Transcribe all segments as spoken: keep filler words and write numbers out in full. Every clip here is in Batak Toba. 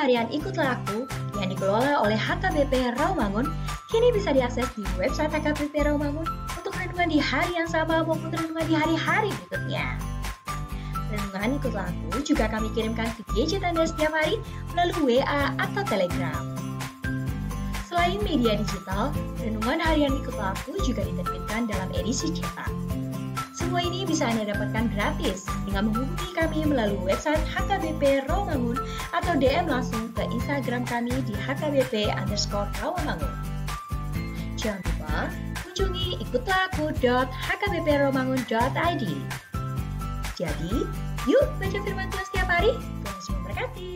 Harian Ikutlah Aku yang dikelola oleh H K B P Rawamangun kini bisa diakses di website H K B P Rawamangun untuk renungan di hari yang sama maupun renungan di hari-hari berikutnya. Renungan Ikutlah Aku juga kami kirimkan ke gadget Anda setiap hari melalui W A atau Telegram. Selain media digital, renungan harian Ikutlah Aku juga diterbitkan dalam edisi cetak. Semua ini bisa Anda dapatkan gratis dengan menghubungi kami melalui website H K B P Rawamangun atau D M langsung ke Instagram kami di H K B P underscore Rawamangun. Jangan lupa kunjungi ikutlah aku dot H K B P rawamangun dot I D. Jadi, yuk baca firman Tuhan setiap hari. Tuhan Yesus memberkati.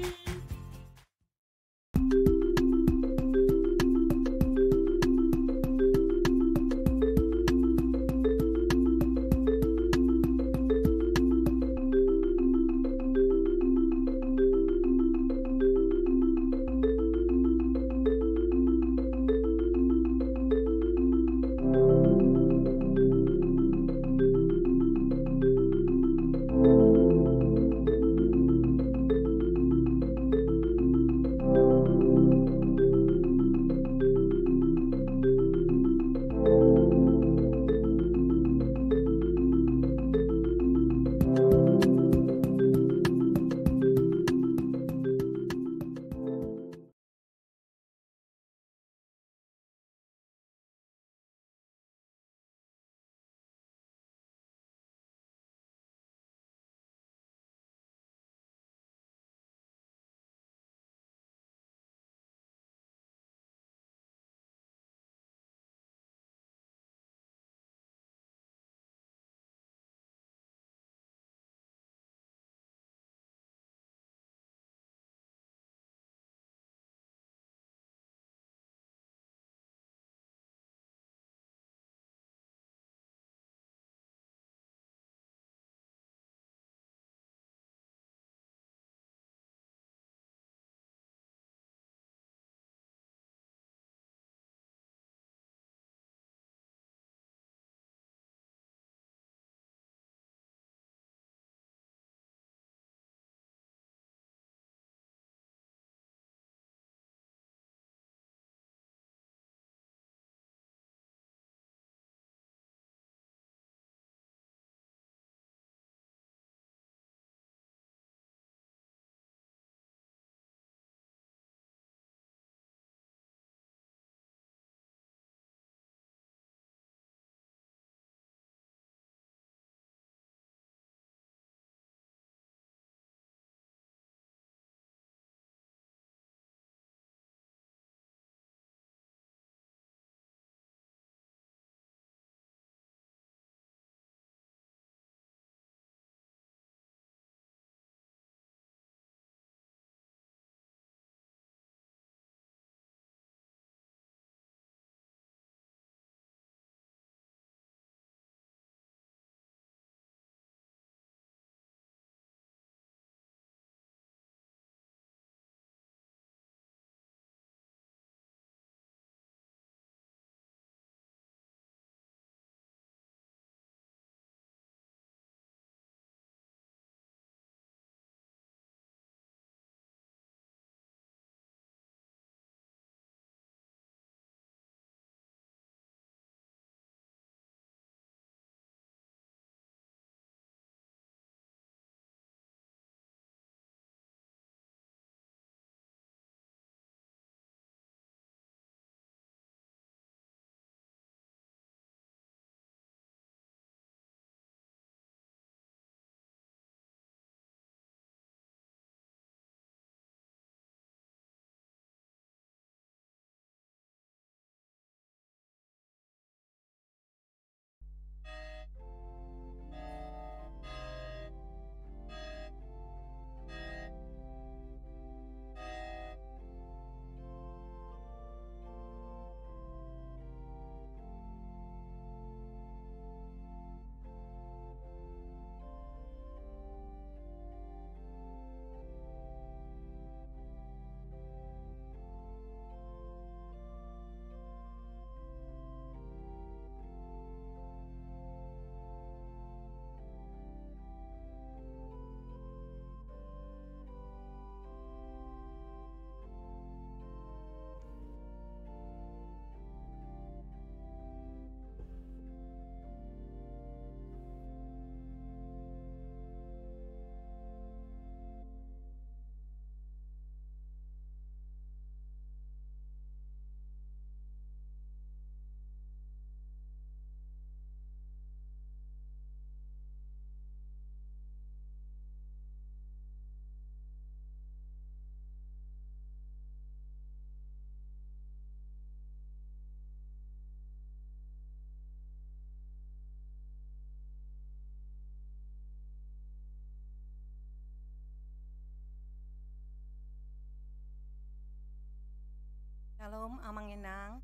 Shalom, Amang Inang.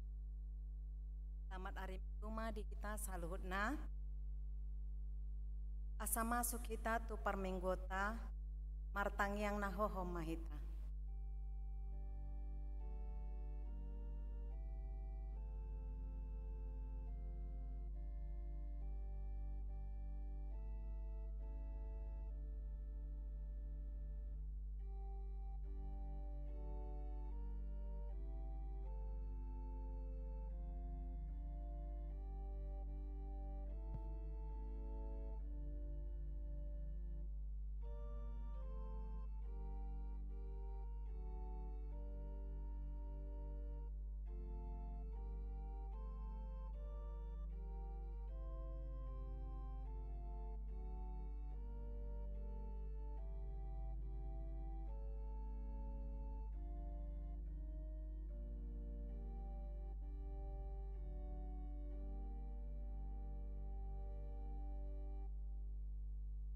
Selamat hari Minggu ma di hita saluhutna. Asa masuk hita tu parmingguonta, martangiang na hohom ma hita.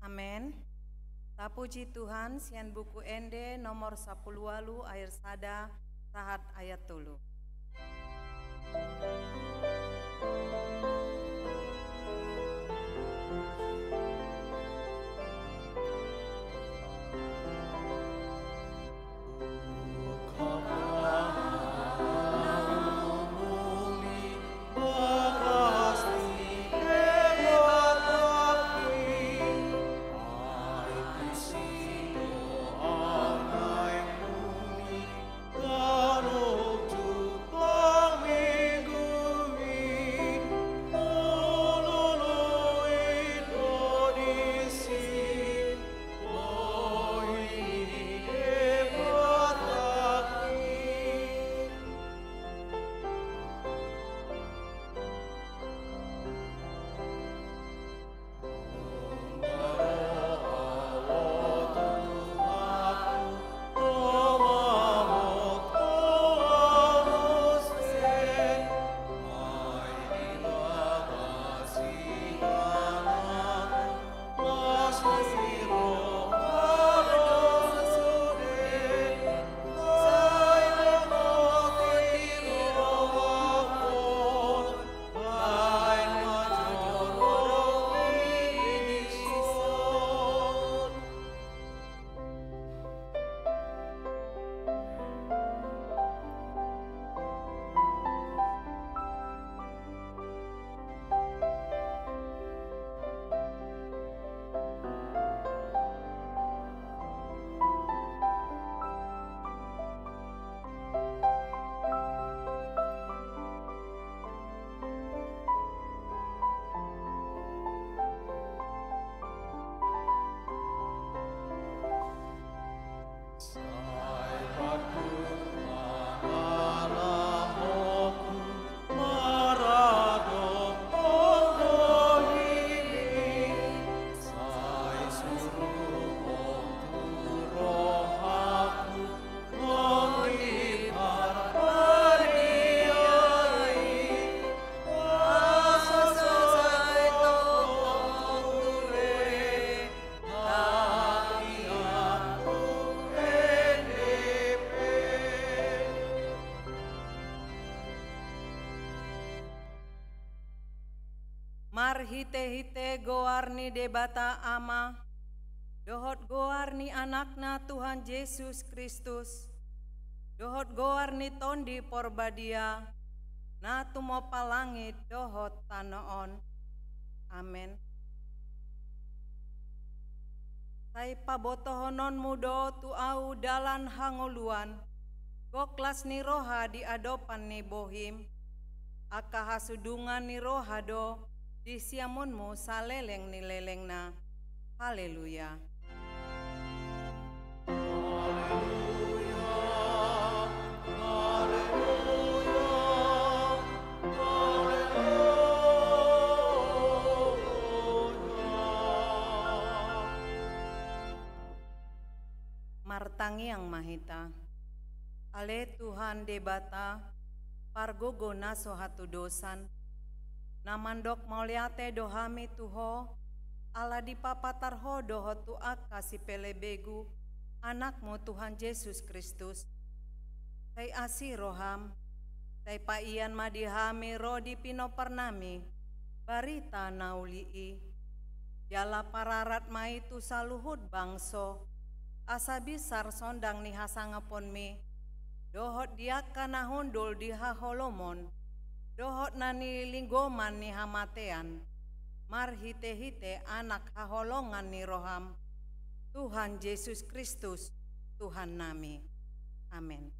Amen. Tapuji Tuhan, sian Buku Ende nomor sampulu ualu ayat sada sahat ayat tolu. Marhitehite goar ni Debata Ama, dohot goar ni Anakna Tuhan Jesus Kristus, dohot goar ni Tondi Porbadia, na tumompa langit dohot tano on. Amen. Sai pabotohononmu do tu ahu dalan hangoluan, goklas ni roha di adopan ni bohim, angka hasudungan ni roha do di siamunmu saleleng ni lelengna. Haleluya. Martangiang ma hita. Ale Tuhan Debata, pargogo na so hatudosan, na mandok mauliate do hami tu Ho, ala dipapatar Ho dohot tu angka sipelebegu, Anakmu Tuhan Jesus Kristus. Sai asi roham, Sai paian ma di hami ro di pinomparnami barita na uli i. Jala pararat ma i tu saluhut bangso, asa binsar sondang ni hasangaponmi, dohot di angka na hundul di haholomon, dohot na nilinggoman ni hamatean, marhitehite Anak haholongan ni roham, Tuhan Jesus Kristus, Tuhannami. Amen.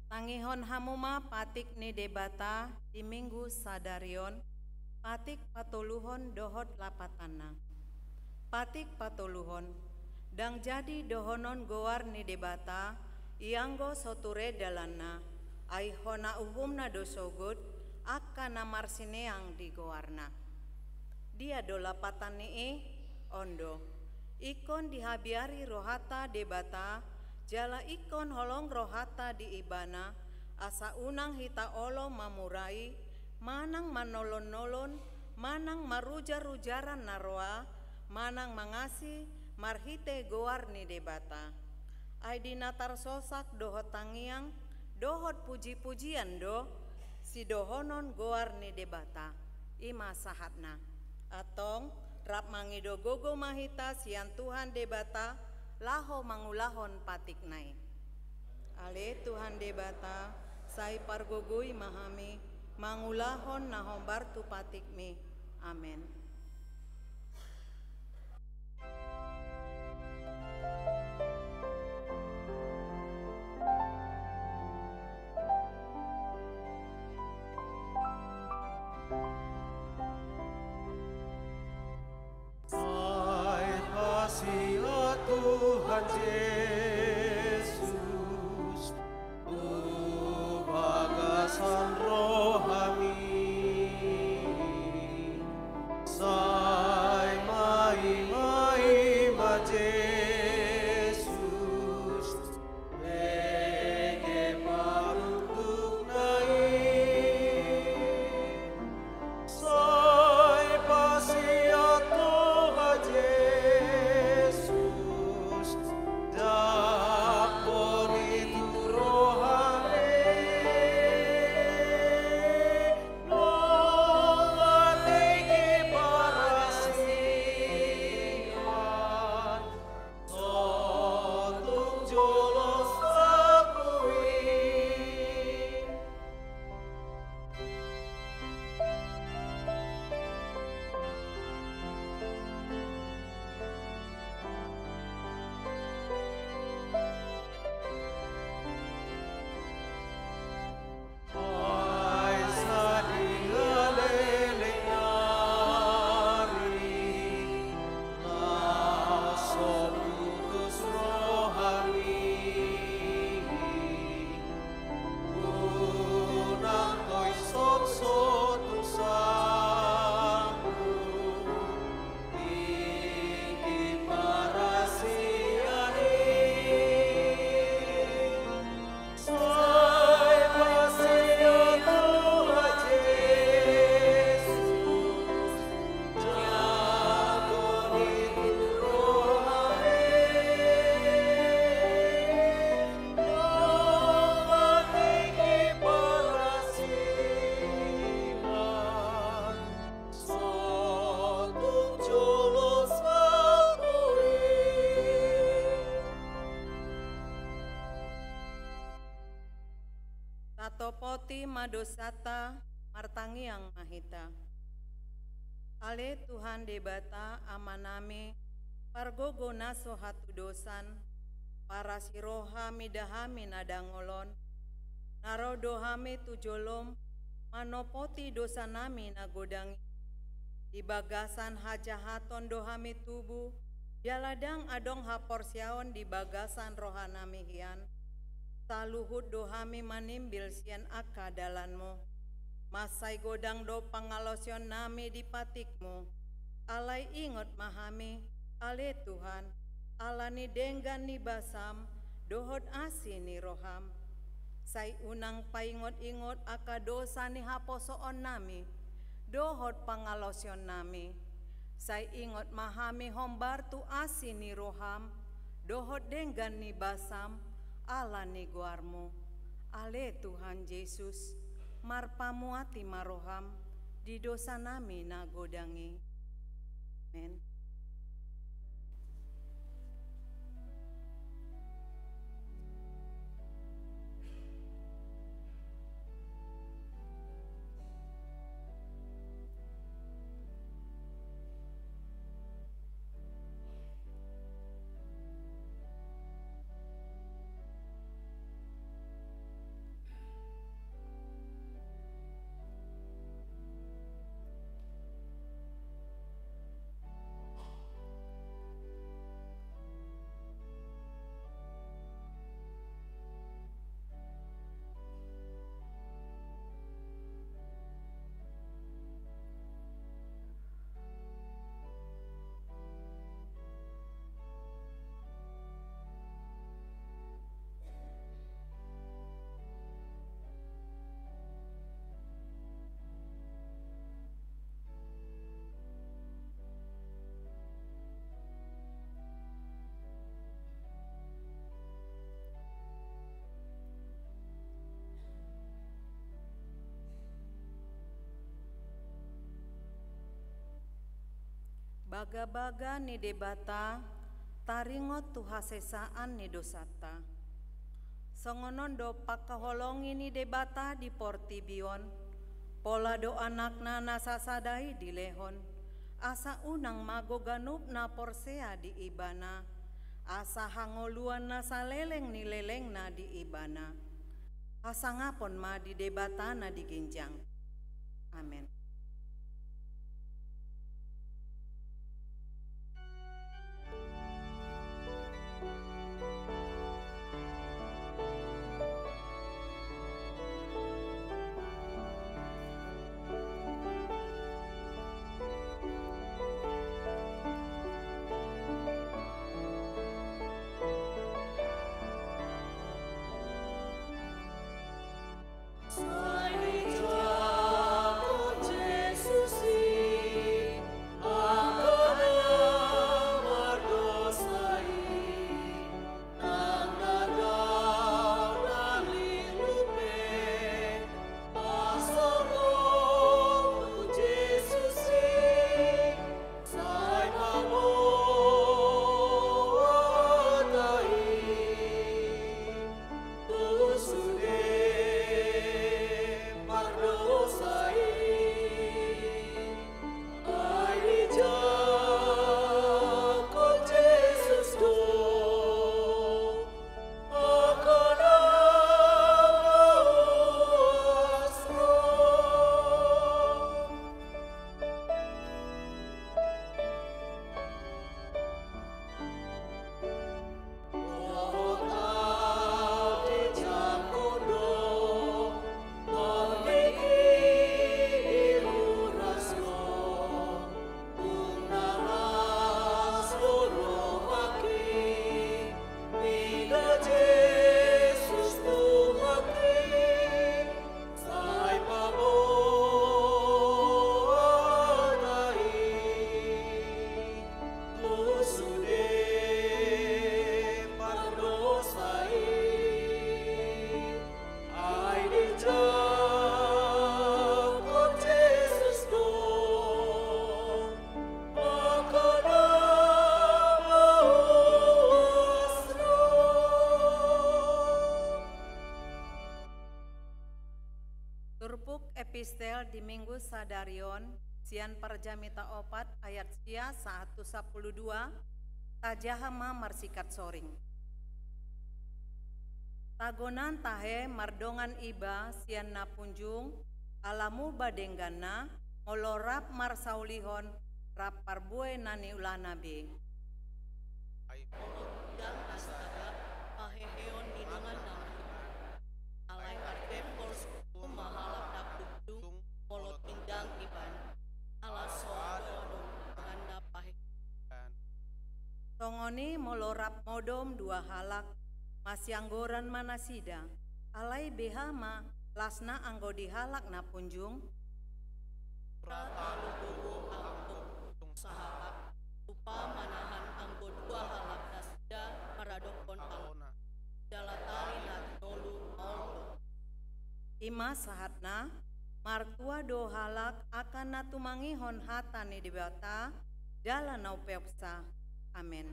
Tangihon hamu ma patik ni Debata di Minggu sadari on, patik patoluhon dohot lapatanna. Patik patoluhon, ndang jadi dohonon goar ni Debata, ianggo so ture dalanna, ai hona uhumna do sogot angka na marsineang di goarna. Dia do lapatan ni i? On do. Ingkon dihabiari rohanta Debata, jala ingkon holong rohanta di Ibana, asa unang hita olo mamurai, manang manolon-nolon, manang marujar-rujaran na roa, manang mangasi marhite goar ni Debata. Ai di na tarsosak dohot tangiang, dohot puji-pujian do sidohonon goar ni Debata. I ma sahatna. Antong, rap mangido gogo ma hita sian Tuhan Debata, laho mangulahon patikna i. Ale Tuhan Debata, sai pargogoi ma hami, mangulahon na hombar tu patikmi. Amen. Sai pasia Tuhan Jesus tu bagasan rohami. Sai maima-ima Jesus, bege paruntukna i. Sai pasia Tuhan Jesus, ndang boi tu rohami. Nunga tingki parasi Pamuati ma dosanta, martangiang ma hita. Ale Tuhan Debata Amanami, pargogo na so hatudosan, parasi roha mida hami na dangol on, na ro do hami tu jolom, manopoti dosanami na godang i. Di bagasan hajahaton do hami tubu, jala ndang adong haporseaon di bagasan rohanami hian. Saluhut do hami manimbil sian angka dalanmu. Mansai godang do pangalaosionnami di patikmu. Alai ingot ma hami, ale Tuhan, ala ni denggan ni basam, dohot asi ni roham. Sai unang paingot-ingot angka dosa ni haposoonnami, dohot pangalaosionnami. Sai ingot ma hami hombar tu asi ni roham, dohot denggan ni basam, ala ni goarmu. Ale Tuhan Jesus, marpamuati ma roham, di dosanami na godang i. Amen. Bagabaga ni Debata taringot tu hasesaan ni dosanta. Songon on do pangkaholongi ni Debata di portibi on, pola do Anakna na sasada i dilehon, asa unang mago ganup na porsea di Ibana, asa hangoluan na saleleng ni lelengna di Ibana. Hasangapon ma di Debata na di ginjang. Amen. Epistel di Minggu sadari on, sian Parjamita opat ayat sia sahat tu sampulu dua, tajaha ma marsikat soring. Tagonan tahe mardongan iba sian na punjung, ala muba dengganna, molo rap marsaulihon, rap parbue na niulana be. Ai molo tindang na sada, paheheon ni dongan na marhite. Alai martempol sungkun ma halak na punjung, molo tindang ibana. Ala so adong tanda paheheon. Songon i molo rap modom dua halak, masianggoran ma nasida. Alai beha ma lasna anggo di halak na punjung? Ra talu do anggo punjung sahalak, upa manahan anggo dua halak nasida maradophon anggona. Jala tali na tinolu maol do. I ma sahatna, martua do halak angka na tumangihon hata ni Debata, jala na umpeopsa. Amen.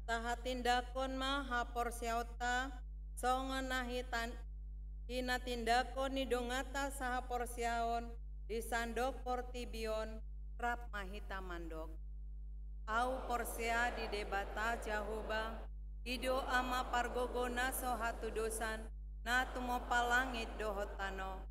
Tahatindangkon ma haporseaonta, songon na hitan-, hinatindangkon ni donganta sahaporseaon di sandok portibi on, rap ma hita mandok. Ahu porsea di Debata Jahowa, i do Ama pargogo na so hatudosan, na tumompa langit dohot tano.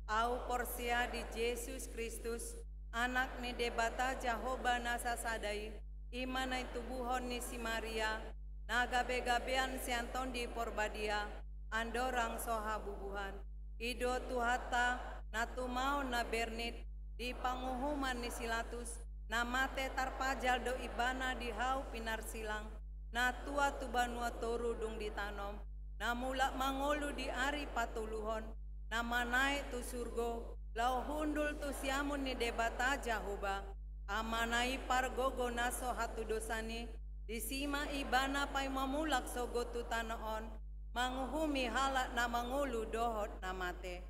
Ahu porsea di Jesus Kristus, Anak ni Debata Jahowa na sasada i, i ma na itubuhon ni si Maria, na gabegabean sian Tondi Porbadia, andorang so habubuhan. I do Tuhanta, na tumaon na bernit, di panguhuman ni si Latus, na mate tarpajal do ibana di hau pinarsilang, na tua tu banua toru dung ditanom, na mulak mangolu di ari patoluhon, na manaek tu surgo, laho hundul tu siamun ni Debata Jahowa, Amana i pargogo na so hatudosan i, disi ma ibana paima mulak sogot tu tano on, manguhumi halak na mangolu dohot na mate.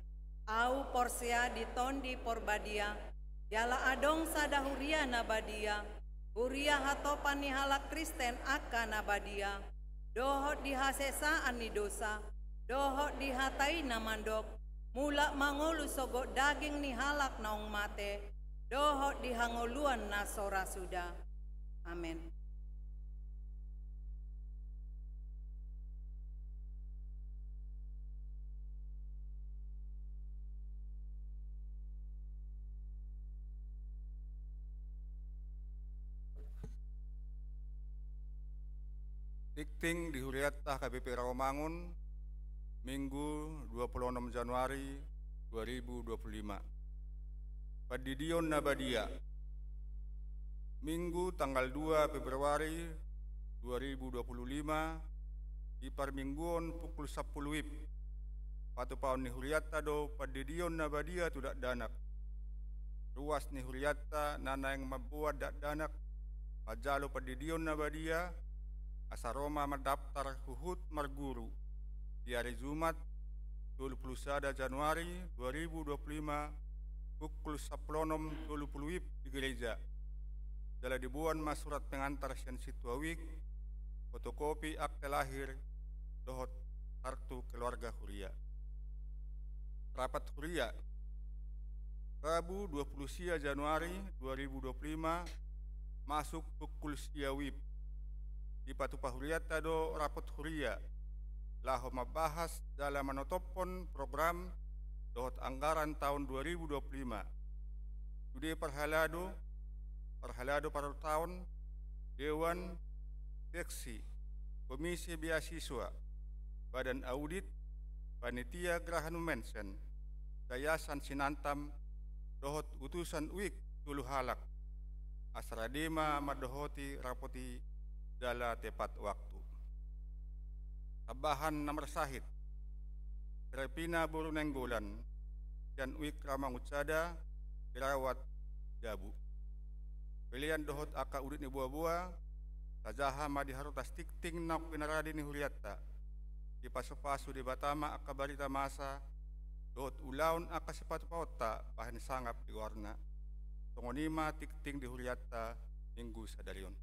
Ahu porsea di Tondi Porbadia, jala adong sada huria na badia, huria hatopan ni halak Kristen angka na badia, dohot di hasesaan ni dosa, dohot di hata i na mandok, mulak mangolu sogot daging ni halak naung mate, dohot di hangoluan na so ra suda. Amen. Tingting di hurianta H K B P Rawamangun, Minggu dua puluh enam Januari dua ribu dua puluh lima. Pandidion na badia. Minggu tanggal dua Februari dua ribu dua puluh lima, di parmingguon pukul sampulu WIB. Patupaon ni hurianta do pandidion na badia tu dakdanak. Ruas ni hurianta na naeng mamboan dakdanak manjalo pandidion na badia, asa ro ma mandaptar huhut marguru di ari Jumat, tolu pulu sada Januari dua ribu dua pulu lima, pukul sampulu onom tolu pulu WIB di gereja. Jala diboan ma surat pengantar sian sintua WIK, fotokopi akte lahir, dohot kartu keluarga huria. Rapat huria, Rabu dua pulu sia Januari dua ribu dua pulu lima, masuk pukul sia WIB. Dipatupa hurianta do rapat huria, laho mambahas jala manotophon program dohot anggaran taon dua ribu dua pulu lima. Sude parhalado, parhalado parortaon, dewan, seksi, komisi beasiswa, badan audit, panitia geraha Numensen, yayasan Sinantam, dohot utusan WIK tolu halak, asa rade ma mandohoti rapot i jala tepat waktu. Tambahan na marsahit, Serapina boru Nainggolan, sian WIK Ramangun Sada, dirawat jabu. Pelean dohot angka udut ni boaboa, tajaha ma di harotas tingting naung pinarade ni hurianta. Dipasupasu Debata ma angka barita masa, dohot ulaon angka sipatupaonta bahen sangap di goarna. Songon i ma tingting di hurianta minggu sadari on.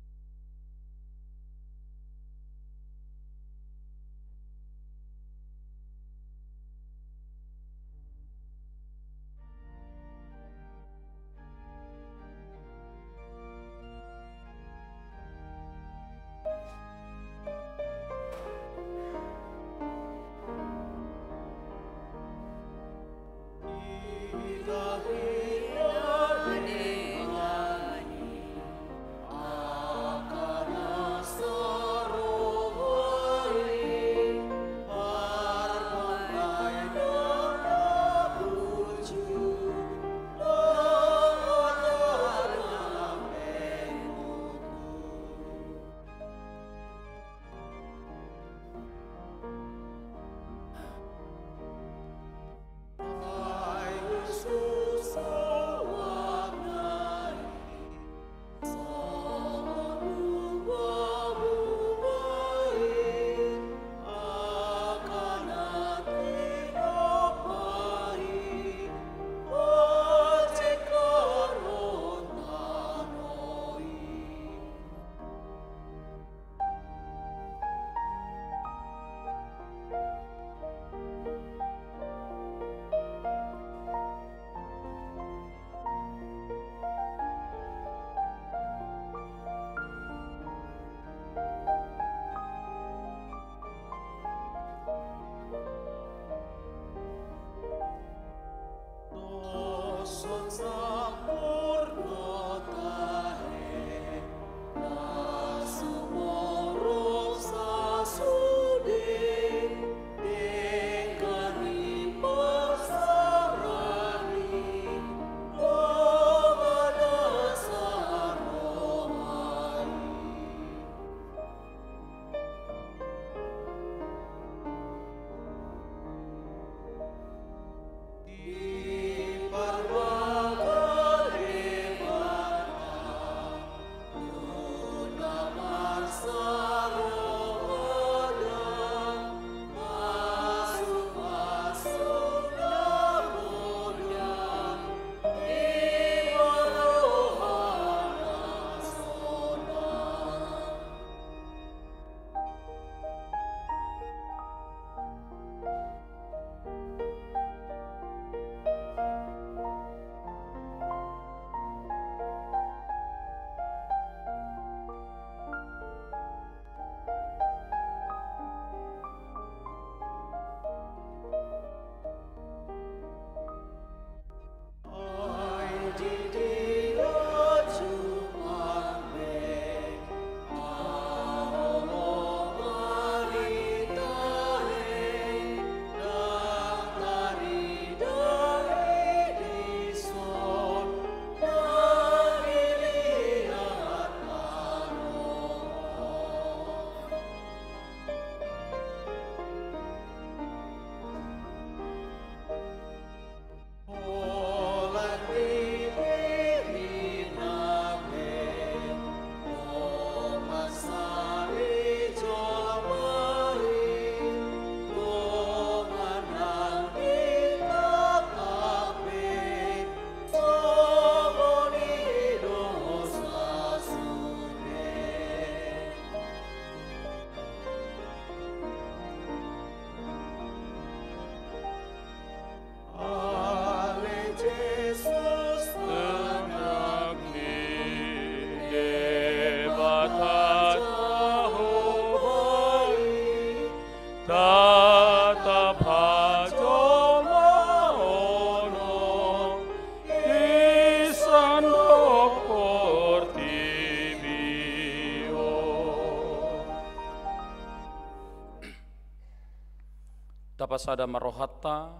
Tapasada ma rohanta,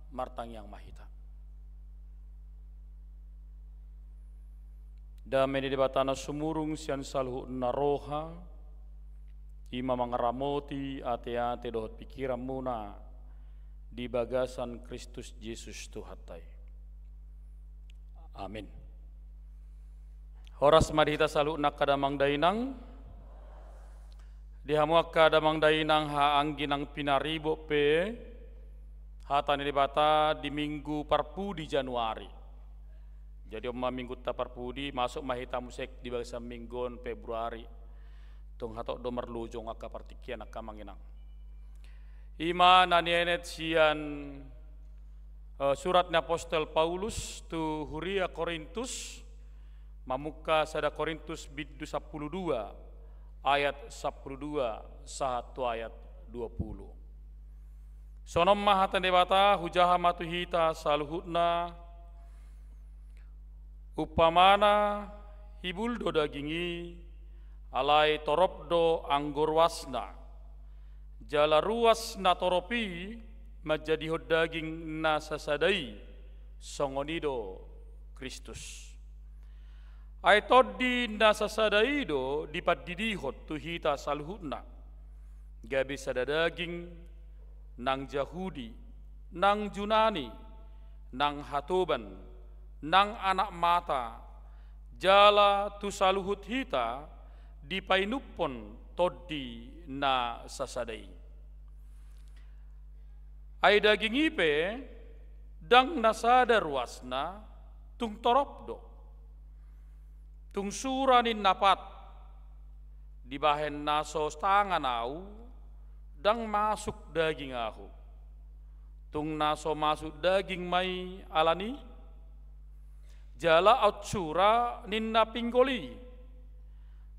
martangiang ma hita. Dame ni Debata na sumurung sian saluhutna roha, i ma mangaramoti ateate dohot pingkiranmuna di bagasan Kristus Jesus Tuhanta i. Amin. Horas ma di hita saluhutna angka damang dainang. Di hamu angka damang dainang, haha anggi nang pinaribot pe hata ni Debata di Minggu parpudi Januari. Jadi on ma Minggunta parpudi, masuk ma hita muse di bagasan Minggu on Februari. Tung hatop do marlojong angka partingkian angka amang inang. I ma na nienet sian, eh, surat ni apostel Paulus tu huria Korintus, mamungka sada Korintus bindu sampulu dua, ayat sampulu dua sahat tu ayat dua pulu. Songon on ma hata ni Debata, hujaha ma tu hita saluhutna. Umpamana, hibul do daging i, alai torop do anggo ruasna. Jala ruas na torop i manjadihon daging na sasada i, songon i do Kristus. Ai tondi na sasada i do dipandidihon tu hita saluhutna, gabe sada daging, nang Jahudi, nang Junani, nang hatoban, nang anak mata, jala tu saluhut hita dipainuphon tondi na sasada i. Ai daging i pe ndang na sada ruasna, tung torop do. Tung sura ninna pat, dibahen na so tangan ahu, ndang masuk daging ahu. Tung na so masuk daging ma i alani? Jala aut sura ninna pinggol i,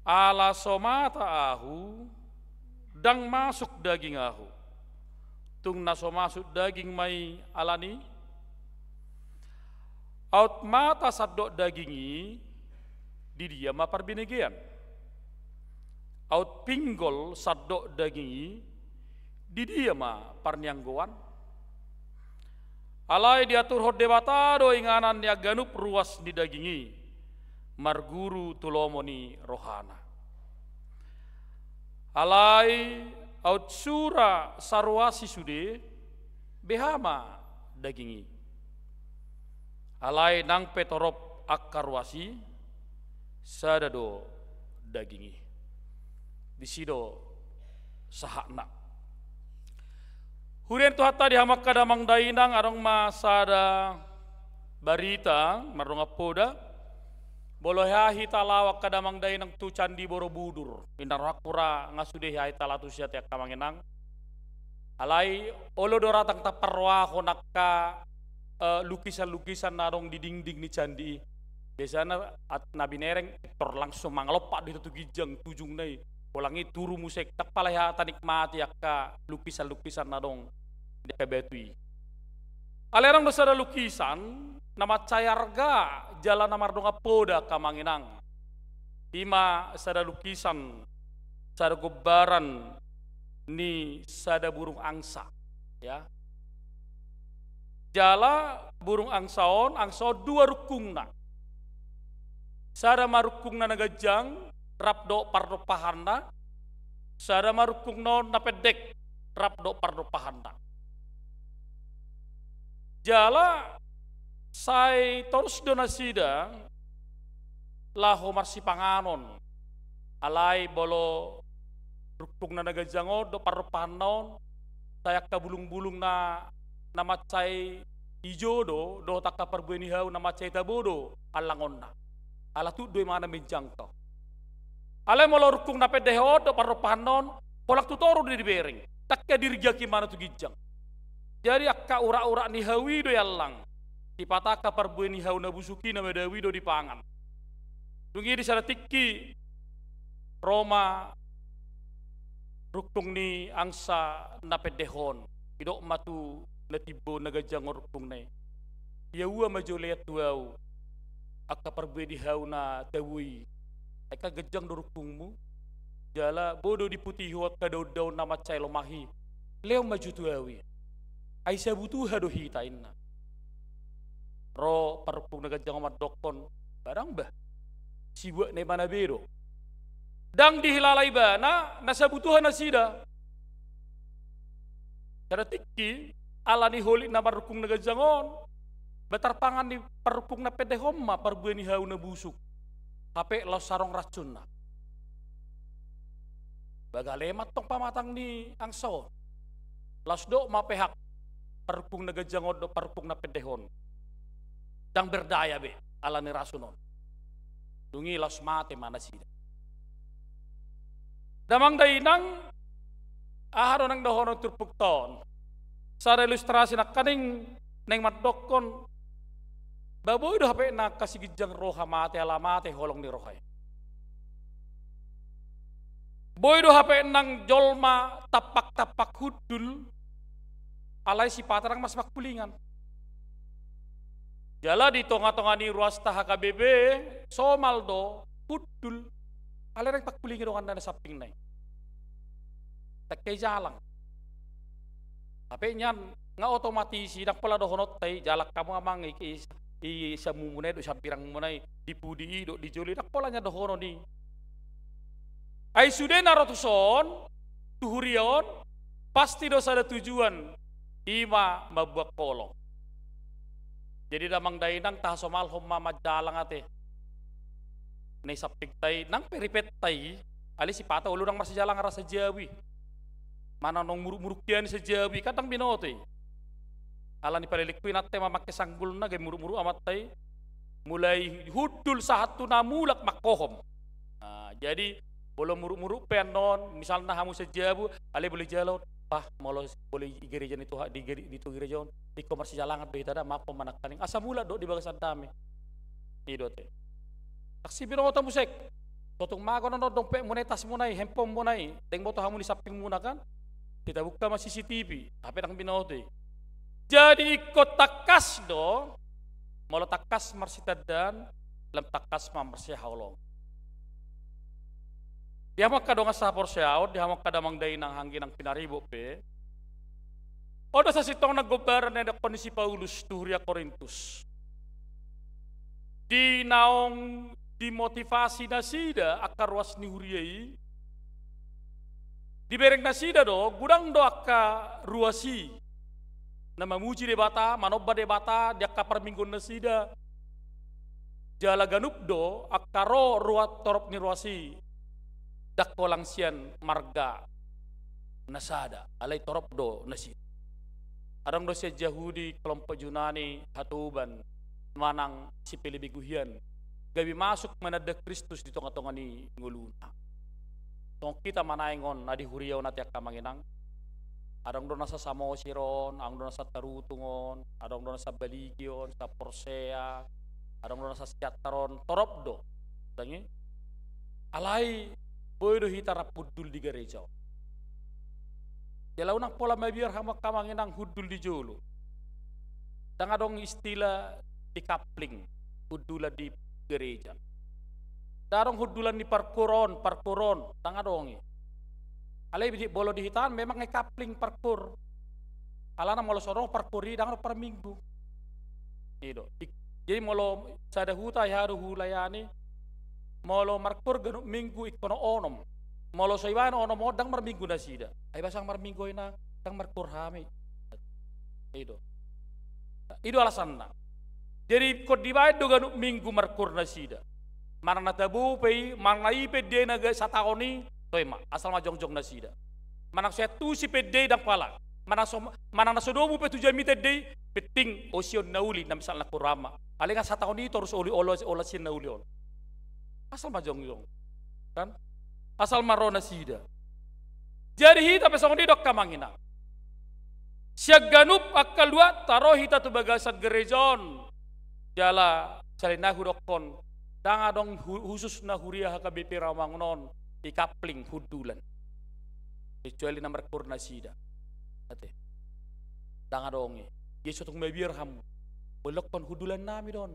ala so mata ahu, ndang masuk daging ahu. Tung na so masuk daging ma i alani? Aut mata sandok daging i, di dia ma parbinegean? Aut pinggol sandok daging i, di dia ma parnianggoan? Alai diaturhon Debata do inganan ni haganup ruas ni daging i, marguru tu lomo ni rohana. Alai aut sura saruas i sude, beha ma daging i? Alai nang pe torop angka ruas i, sada do daging i. Disi do sahatna. Huria ni Tuhanta, di hamu angka damang dainang, adong ma sada barita mardongan poda. Molo hea hita laho angka damang dainang tu Candi Borobudur, inna rohangku ra nga sude hea hita laho tusi ate angka amang inang. Alai olo do ra ndang taparrohahon angka, eh, lukisan-lukisan na adong di dingding ni candi i. Biasana at-, na binereng, tor langsung mangalompa do hita tu ginjang tu ujungna i. Holan i turu muse, ndang pala hea tanikmati angka lukisan-lukisan na adong di angka batu i. Alai adong do sada lukisan na mansai arga jala na mardongan poda angka amang inang. I ma sada lukisan, sada gombaran ni sada burung angsa, ya. Jala burung angsa on, angsa on dua rungkungna. Sada ma rungkungna na ganjang, rap dohot pardompahanna, sada ma rungkungna on na pendek, rap dohot pardompahanna. Jala sai torus do nasida laho marsipanganon. Alai molo rungkungna na ganjang on dohot pardompahanna on, sai angka bulung-bulung na, na mansai ijo do, dohot angka parbue ni hau na mansai tabo do allangonna. Ala tuk do imana menjangkau. Alai molo rungkung na pendek on dohot pardompahanna on, holan tu toru do dibereng. Ndang hea dirgak imana tu ginjang. Jadi angka urak-urak ni hau i do iallang. Sipata angka parbue ni hau na busuk i na madao i do dipangan. Dung i di sada tingki ro ma rungkung ni angsa na pendek on. Didok ma tu na timbo na ganjang on rungkungna i. Ia ua ma jolo lean tu ahu angka parbue ni hau na tabo i. Ai kan ganjang do rungkungmu. Jala boi do diputihi ho angka daun-daun na mansai lomah i. Lehon ma jo tu ahu i. Ai sabutuha do hita, inna. Ro parrukung na ganjang on mandokkon, barang bah, sibuat na ibana be do. Ndang dihilala ibana na sabutuha nasida. Sada tingki, ala ni holit na parrukung na ganjang on, ba tarpangan ni parrukung na pendek on ma parbue ni hau na busuk. Hape laos sarong racunna. Bagale ma tong pamatang ni angsa on. Laos dok ma pehak parrukung na ganjang on dohot parrukung na pendek on. Ndang berdaya be ala ni racun on. Dung i laos mate ma nasida. Damang dainang, aha do naeng dohonon turpukta on? Sada ilustrasi nangkaning naeng mandokkon, ba boi do hape na angka siginjang roha mate ala mate holong ni roha i. Boi do hape nang jolma tampak-tampak hundul, alai sipata ndang marsipakulingan. Jala di tonga-tonga ni ruasta H K B P, somal do, hundul. Alai ndang pakulingi donganna na sampingna i. Tangkai jalang. Hape nian, nga otomatis i, ndang pola dohononta i, jalang hamu amang i, i, i samumuna i dohot sambirangmuna i, di pudi i dohot di jolo i, ndang pola nian dohonon i. Ai sude na ro tuson, tu huria on, pasti do sada tujuan, i ma mambuat holong. Jadi damang dainang, tahasomalhon ma manjalang ate. Na i sampingta i, nang pe ripenta i, alai sipata olo ndang marsijalangan rasa jabu i. Manang naung muruk-muruk hian sajabu i, kan ndang binoto i. Ala ni palelengku inanta i mamangke sanggulna, gabe muruk-muruk amanta i. Mulai hundul sahat tu na mulak mangkohom. Nah, jadi, molo muruk-muruk pe annon, misalna hamu sajabu, alai boi jalo, bah, molo boi i gereja ni Tuhan, di gere-, di tu gereja on, ingkon marsijalangan do hita da, maaf ma nangkaning. Asa mulak do di bagasan dame. I do ate. Saksi binoto muse. Sotung mago annon dompetmuna i, tasmuna i, handphone muna i, dang boto hamu di sampingmuna kan? Hita buka ma C C T V, hape ndang binoto i. Jadi ingkon tangkas do, molo tangkas marsitandaan, lam tangkas ma marsihaholongan. Di hamu angka dongan sahaporseaon, di hamu angka damang dainang anggi nang pinaribot pe. On do sasintongna gombaran na nidokkon ni si Paulus tu huria Korintus. Di naung dimotivasi nasida angka ruas ni huria i, dibereng nasida do, godang do angka ruas i na mamuji Debata, manomba Debata di angka parmingguon nasida. Jala ganup do angka ro ruas, torop ni ruas i, ndang holan sian marga na sada, alai torop do nasida. Adong do sian Jahudi, kelompok Junani, hatoban, manang sipelebegu hian, gabe masuk mananda Kristus di tonga-tonga ni ngoluna. Songon hita ma naeng on na di huria on ate angka amang inang. Adong do na sa Samosir on, adong do na sa Tarutung on, adong do na sa Baligi on, sa Porsea, adong do na sa Siantar on, torop do. Ndang i? Alai, boi do hita rap hundul di gareja on. Jala unang pola mabiar hamu angka amang inang hundul di jolo. Ndang adong istilah di kapling, hundulan di gareja. Ndang adong hundulan ni parkour on, parkour on, ndang adong i. Alai di, molo di hita memang i kapling parkour. Alana molo so adong parkour i ndang adong parminggu. I do. Di, jadi molo sada huta i aha do hulayani, molo markour ganup minggu ingkon onom. Molo so dibaen onom on ndang marminggu nasida. Ai boasa ndang marminggu i, inna, ndang markour hami. I do. I do alasanna. Jadi ingkon dibaen do ganup minggu markour nasida. Manang na tabo pe i, manang na i pe dibaen na gabe sataon i, toe ma, asal ma jongjong nasida. Manang so i antusi pe dibaen, ndang pala. Manang so, manang na so domu pe tu jamita dibaen, penting osion na uli, na misalna kour ama. Alai nga sataon i torus uli olo, olo sian na uli on. Asal ma jongjong. Kan? Asal ma ro nasida. Jadi hita pe songon i do angka amang inang. Sian ganup angka luatta ro hita tu bagasan gareja on. Jala sahali nai hudokkon, ndang adong hu-, hususna huria H K B P Rawamangun on, i kapling hundulan. Kecuali na markour nasida. Ate. Ndang adong i. Jadi so tung mabiar hamu. Boi didokkon hundulan nami do on.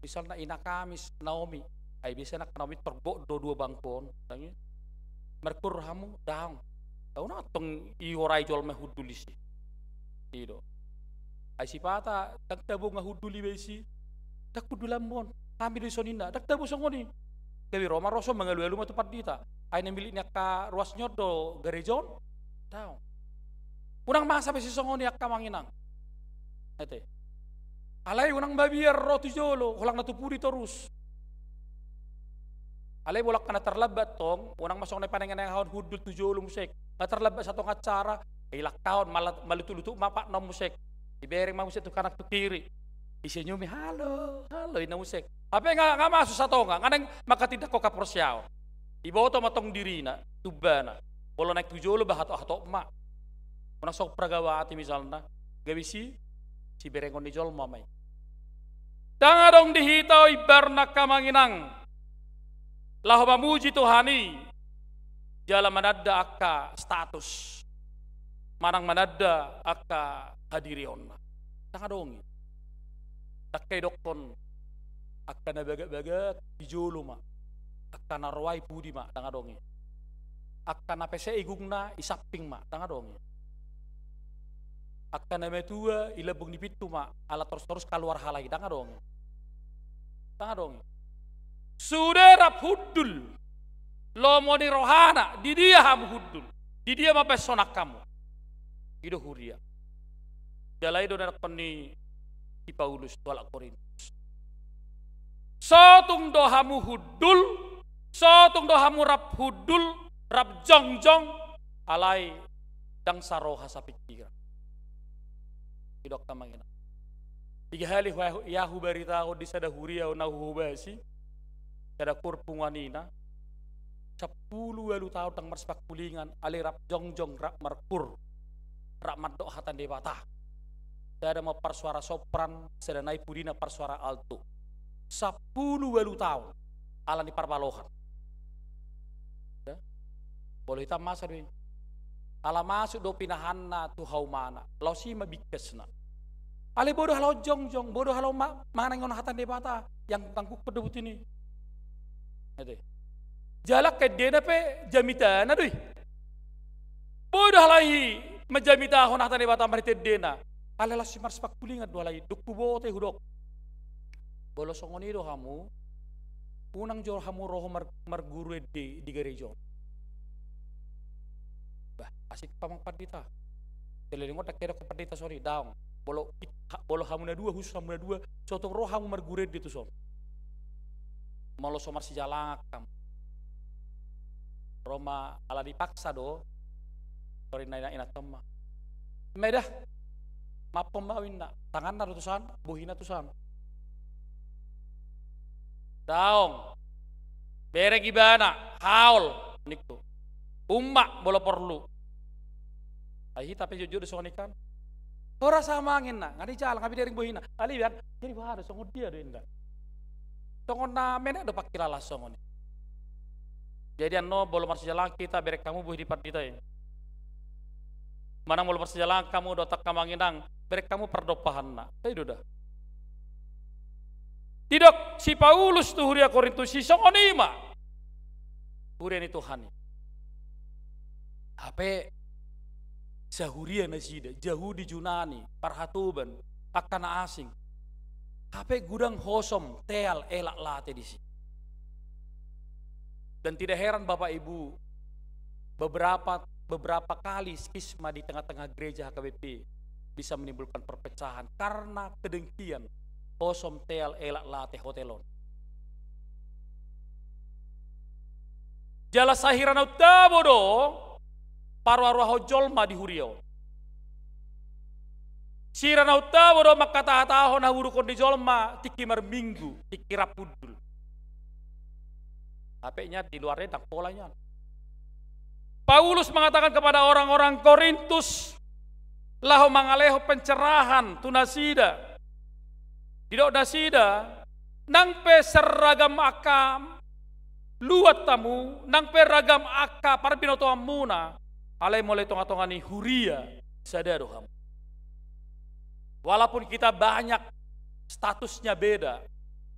Misalna ina Kamis, Naomi. Ai biasana angka Naomi torgok do dua bangku on. Ndang i? Markour hamu, daong. Unang tong i horai jolma hundul disi. I do. Ai sipata, ndang tabo nga hundul iba i si. Ndang hundulanmu on. Hami do i songon i ninna. Ndang tabo songon i. Gabe ro ma ro songon mangalualu ma tu pandita. Ai na milik ni angka ruas ni on do gareja on. Daong. Unang masa pe sisongon i angka amang inang. Ate. Alai unang mabiar ro tu jolo, holan na tu pudi torus. Alai molo angka na tarlambat tong, unang ma songon na i panenga-nengahon hundul tu jolo muse. Nga tarlambat satonga acara, ilangkahon, mala-, malutuk-lutuk ma patna on muse. Dibereng ma muse tu kanan tu kiri. Disenyumi, "Halo, halo," ninna muse. Hape nga, nga masuk satonga, nga naeng manghatindanghon haporseaon. Diboto ma tong dirina, tumbana. Molo naeng tu jolo ba hatop-hatop ma. Unang songon pragawati misalna. Gabe si, siberengon ni jolma ma i. Ndang adong di hita on imbarna angka amang inang. Laho mamuji Tuhan i. Jala mananda angka status. Manang mananda angka hadirionna. Ndang adong i. Ndang didokkon angka na bagak-bagak di jolo ma. Angka na roa i pudi ma, ndang adong i. Angka na pese i gungna i samping ma, ndang adong i. Angka na matua i lambung ni pintu ma, ala torus-torus kaluar halak i, ndang adong i. Ndang adong i. Sude rap hundul. Lomo ni rohana, di dia hamu hundul? Di dia ma baenon hamu? I do huria. Jala i do na didokkon ni si Paulus tu halak Korintus. Sotung do hamu hundul, sotung do hamu rap hundul, rap jongjong, alai ndang saroha sapingkiran. Didok amang inang. Tiga hali hu-, ia hubaritahon di sada huria na huhobasi, sada kur punguan ina, sampulu ualu taon ndang marsipangkulingan, alai rap jongjong, rap markur, rap mandok hata ni Debata. Sada ma parsuara sopran, sada nai pudina parsuara alto. Sampulu ualu taon, ala ni parbalohan. Ya. Molo hita masa do i. Ala masuk do pinahanna tu haumana. Laos i ma bingkasna. Alai boi do halak on jongjong, boi do halak on ma-, manengon hata ni Debata. Yang tangguhkon do buti ni. Ate. Jala angka endena pe jamitana do i. Boi do halak i manjamitahon hata ni Debata marhite endena. Alai laos i marsipangkulingan do halak i. Dung huboto i hudok. Molo songon i do hamu, unang jo hamu ro mar-, marguru ende di gareja on. Bah, asing pe amang pandita. Saleleng on ndang hudok pandita songon i, daong. Molo it-, ha-, molo hamu na dua, khusus hamu na dua, sotung ro hamu marguru ende tuson. Molo so marsijalangan hamu. Ro ma ala dipaksa do. Songon i ninna inanta on ma. Meda. Mappon ma au ninna. Tanganna do tusan, bohina tusan. Daong. Bereng ibana, haol, ningku. Umma, molo porlu. Ai hita pe jotjot do songon i kan. Horas amang ninna, nga dijalang, nga dibereng bohina. Alai iba, jadi boha do, songon dia do ninna. Songon na menek do pangkilala songon i. Jadi annon molo marsijalangan hita, bereng hamu bohi ni pandita i. Manang molo marsijalangan hamu dohot angka amang inang, bereng hamu pardompahanna. Sai do da. Didok si Paulus tu huria Korintus i songon i ma. Huria ni Tuhan i. Hape sahuria nasida, Jahudi, Junani, parhatoban, angka na asing. Hape godang hosom, teal, elak, late disi. Dan tidak heran Bapak Ibu, beberapa, beberapa kali skisma di tengah-tengah gereja H K B P bisa menimbulkan perpecahan karena kedengkian, hosom, teal, elak, late, hotel on. Jala sahira naung tabo do paruaruahon jolma di huria on. Sira naung tabo do mangkatahatahon haburukon ni jolma tingki marminggu, tingki rap hundul. Hape nian di luar i ndang pola nian. Paulus mengatakan kepada orang-orang Korintus, laho mangalehon pencerahan tu nasida. Didok nasida, nang pe seragam angka luat hamu, nang pe ragam angka parbinotoanmuna, alai molo i tongatonga ni huria, sada do hamu. Walaupun kita banyak statusnya beda,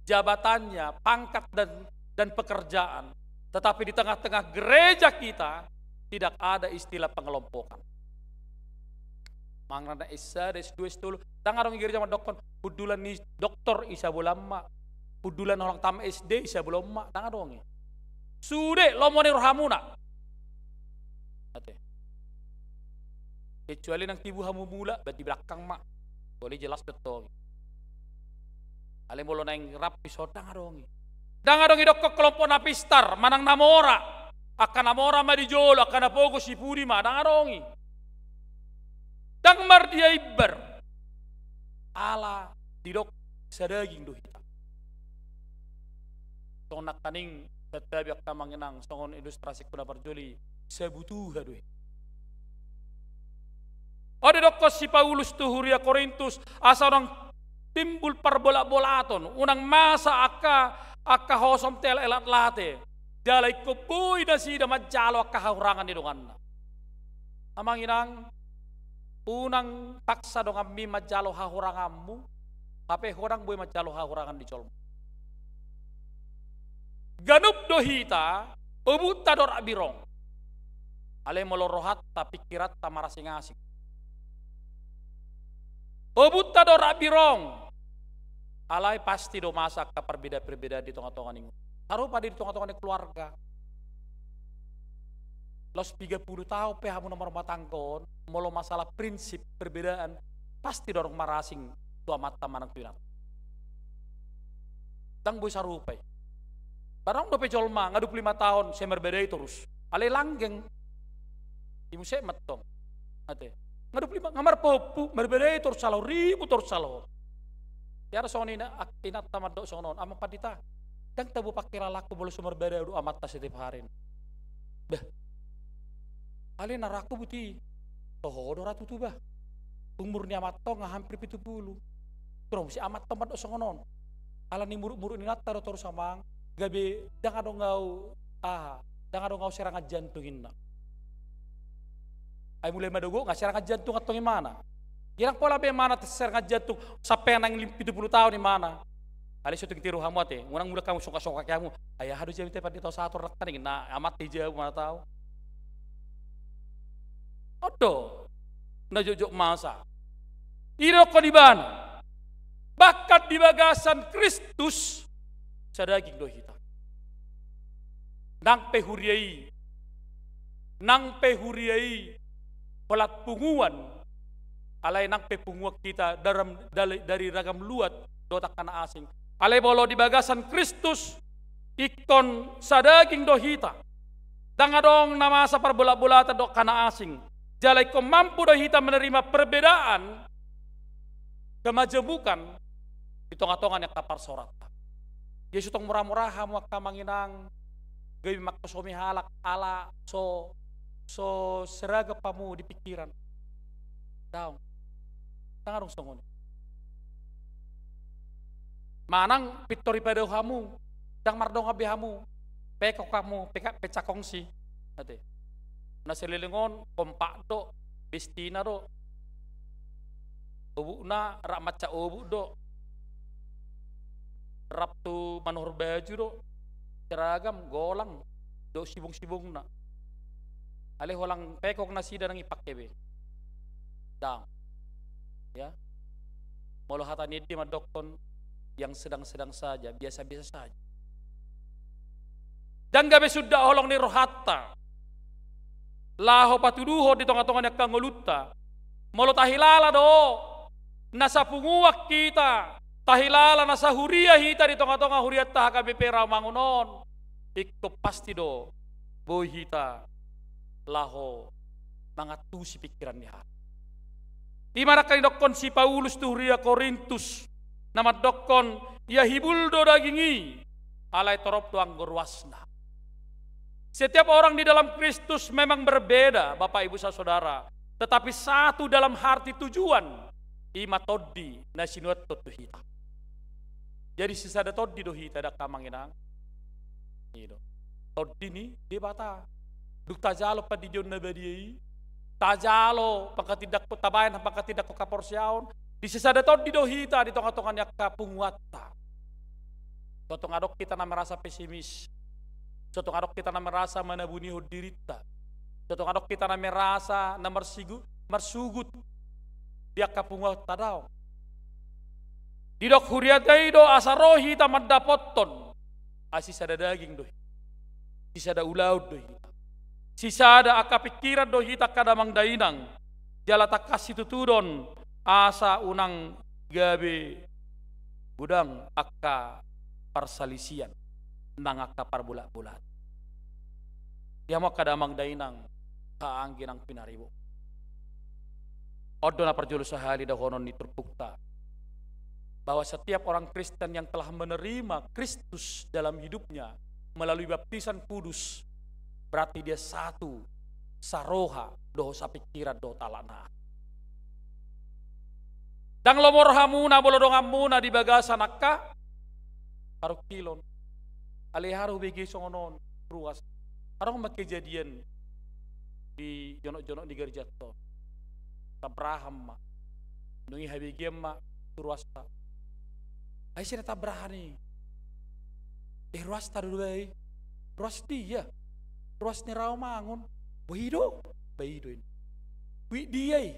jabatannya, pangkat dan, dan pekerjaan, tetapi di tengah-tengah gereja kita tidak ada istilah pengelompokan. Manang na S sada, S dua, S tolu. Ndang adong i gereja mandokkon, hundulan ni doktor i sabola on ma. Hundulan holan tamat S D i sabola on ma. Ndang adong i. Sude, lomo ni rohamuna. Ate. Kecuali nang tibu hamu mulak, berarti belakang ma. Boleh jelas do tong i. Alai molo naeng rap i, so ndang adong i. Ndang adong i dokkon kelompok na pistar, manang na mora. Angka na mora ma di jolo, angka na pogos i pudi ma, ndang adong i. Ndang mardia imbar. Ala didok sadaging do hita. Songon nangkaning, santabi angka amang inang, songon ilustrasingku na parjolo i, sabutuha do i. Olo didokkon si Paulus tu huria Korintus, asa unang timbul parbolat-bolaton, unang masa angka, angka hosom te, elat late. Jala ingkon boi nasida manjalo angka hahurangan ni donganna. Amang inang, unang paksa donganmi manjalo hahuranganmu, hape ho ndang boi manjalo hahurangan ni jolma. Ganup do hita, obukta do rap birong. Alai molo rohanta, pingkiranta marasing-asing. Obukta do rap birong. Alai pasti do masa angka perbedaan-perbedaan di tonga-tonga ni, sarupa di tonga-tonga ni keluarga. Laos piga pulu taon pe hamu na marrumah tangga on, molo masalah prinsip perbedaan, pasti do adong marasing tu amanta manang tu inanta. Ndang boi sarupa i. Barang dope jolma, nga dua pulu lima taon, sai marbadai torus. Alai langgeng. I muse mantong. Ate. Nga dua pulu lima, nga marpahompu, marbadai torus salah on, ribut torus salah on. Ia songon i na, ak-, inanta mandok songon on, Amang Pandita, ndang tabo pangkilalaanku molo so marbadai do amanta setiap hari. Bah. Alai na rangku buti. Toho do ra tutu bah. Umur ni amanta on nga hampir pitu pulu. Tung ro muse amanta on mandok songon on. Ala ni muruk-muruk ni inanta do torus amang, gabe ndang adong au, aha, ndang adong au serangan jantung inna. Ai mulai madagok nga serangan jantung antong imana. Ndang pola be imana serangan jantung sampe naeng lim-, pitu pulu taon imana. Alai so tung tiru hamu ate, unang mulak hamu sokak-sokak hamu. Ai aha do jabu te Pandita, sahat on rangkaning na amanta i jabu mana tau. On do na jotjot masa. I didokkon ibana, bahkan di bagasan Kristus, sadaging do hita. Nang pe huria i, nang pe huria i holan punguan, alai nang pe punguan hita dalam, dali-, dari ragam luat dohot angka na asing. Alai molo di bagasan Kristus, ingkon sadaging do hita. Ndang adong na masa parbolat-bolatan dohot angka na asing. Jala ingkon mampu do hita menerima perbedaan, kemajemukan di tonga-tonga ni angka parsaoranta. Ia so tong mura-mura hamu angka amang inang, gabe mangkosomi halak ala so, so seragam hamu di pingkiran. Daong. Ndang adong songon i. Manang pintor i padao hamu, ndang mardongan be hamu, pekok hamu, peka-, pecah kongsi. Ate. Na saleleng on, kompak do, bestina do. Obukna, rap mansai obuk do. Rap tu manuhor baju do. Seragam, golang, dohot sibung-sibungna. Alai holan pekok nasida ndang ipake be. Ndang. Ya. Molo hata ni ende mandokkon, yang sedang-sedang saja, biasa-biasa saja. Ndang gabe sunda holong ni rohanta laho patuduhon di tonga-tonga ni angka ngolunta. Molo tahilala do na sapunguan hita, tahilala na sahuria hita di tonga-tonga hurianta H K B P Rawamangun on, ingkon pasti do boi hita laho mangantusi pingkiran ni halak. I ma nangkin didokkon si Paulus tu huria Korintus, na mandokkon, ia hibul do daging i, alai torop do anggo ruasna. Setiap orang di dalam Kristus memang berbeda, Bapak, Ibu, Saudara, tetapi satu dalam arti tujuan, i ma tondi na sinuanhon tu hita. Jadi sisada tondi do hita, da angka amang inang. I do. Tondi ni Debata. Dung tajalo pandidion na badia i, tajalo pangkatindangkon, tabaen pangkatindangkon haporseaon, di sisada tondi do hita di tonga-tonga ni angka punguanta. So tung adong hita na merasa pesimis. So tung adong hita na merasa manabunihon dirinta. So tung adong hita na merasa na marsigu-, marsugut. di angka punguanta, daong. Didok hurianta i do asa ro hita mandapothon, ai sisada daging do hita, sisada ulaon do hita, sisada angka pingkiran do hita angka damang dainang. Jala tangkas situtudon asa unang gabe godang angka parsalisian nang angka parbolatbolaan. Ia ma angka damang dainang, haha anggi nang pinaribot. On do na parjolo sahali dohonon ni turpukta, bahwa setiap orang Kristen yang telah menerima Kristus dalam hidupnya melalui baptisan kudus, berarti dia satu, saroha dohot sapingkiran dohot alana. Ndang lomo rohamuna molo donganmuna di bagasan angka parungkilon. Alai hubege songon on, ruas. Adong ma kejadian di jonokjonok ni garejanta on. Tabrahan ma. Dung i habegean ma tu ruasta. Ai sina tabrahan i. Eh, ruasta do ba i. Ruas dia. Ruas ni Rawamangun. Ba i do. Ba i do i. Huhut dia i.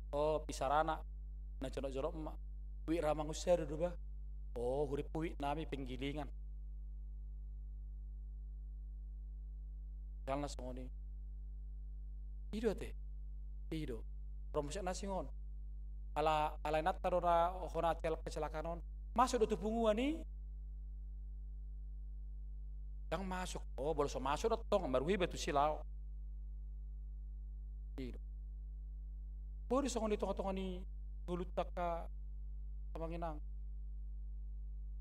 Oh, pisarana. Na jonokjonok ma. Huhut Rawamangun sada do ba. Oh, hurimpu huhut nami Penggilingan. Misalna songon i. I do ate. I do. Ro muse na asing on. Ala, ala inanta do na hona cel-, kecelakaan on. Masuk do tu punguan i. Ndang masuk. Oh, molo so masuk do tong, marhua iba tusi laho. I do. Boi do songon i tongatonga ni ngolunta angka amang inang.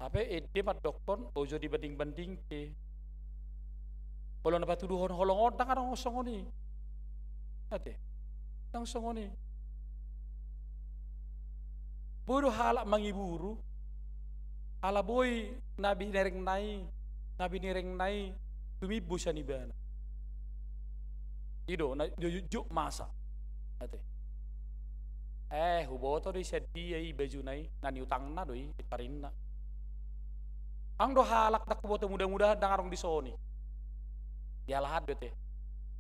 Hape ende mandokkon, ojo dibandingbandingke. Molo na patuduhon holong on, ndang adong songon i. Ate. Ndang songon i. Boi do halak mangiburu, ala boi na binerengna i, na binerengna i tumimbo sian ibana. I do, na jotjot masa. Ate. Eh, huboto do i sian dia i bajuna i, na niutangna do i, pintarinna. Adong do halak ndang huboto, mudah-mudahan ndang adong dison i. Dialahan do ate.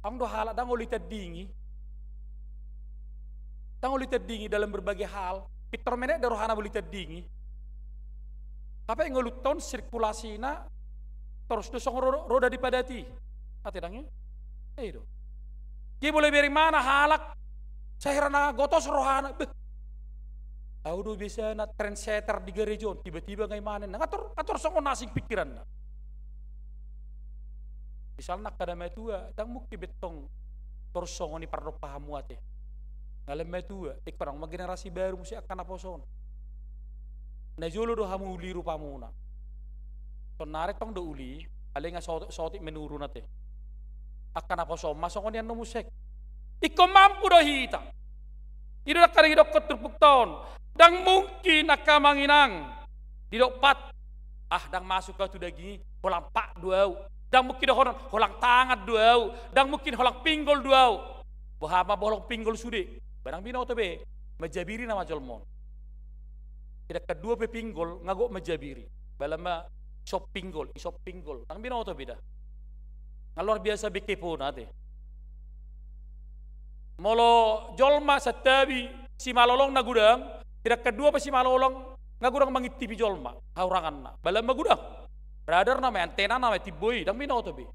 Adong do halak ndang olo ditandingi. Ndang olo ditandingi dalam berbagai hal. Pintor menek do rohana molo ditandingi. Hape ngolunta on sirkulasina torus do songon ro-, roda di padat i. Ate ndang i? Eh, i do. Dia molo bere mana halak, sai hera na gotos rohana. Beh. Au do biasana trendsetter di gareja on, tiba-tiba nga i manen. Nga tor, nga tor songon na asing pingkiranna. Misalna angka na matua, ndang mungkin be tong torus songon i pardompahanmu ate. Nga alai matua, ingkon adong ma generasi baru muse angka naposo on. Na jolo do hamu uli rupamuna. Saonari tong do uli, alai nga saotik-saotik menurun ate. Angka naposo on ma songon i annon muse. Ingkon mampu do hita. I do na angka na didokkon turpukta on. Ndang mungkin angka amang inang didok pat, ah, ndang masuk au tu daging i, holang pat do au. Ndang mungkin dohonon, holang tangan do au. Ndang mungkin holang pinggol do au. Boha ma, boha holang pinggol sude. Ba ndang binoto be. Manjabiri nama jolma on. Tidak kedua pe pinggol, nga gok manjabiri. Ba ala ma isop pinggol, isop pinggol. Ndang binoto be da. Nga luar biasa be kepona ate. Molo jolma santabi simalolong na godang, tidak kedua pe simalolong, nga godang mangintipi jolma, hahuranganna. Ba ala ma godang. Radar nama, antena nama, timbo i, ndang binoto be.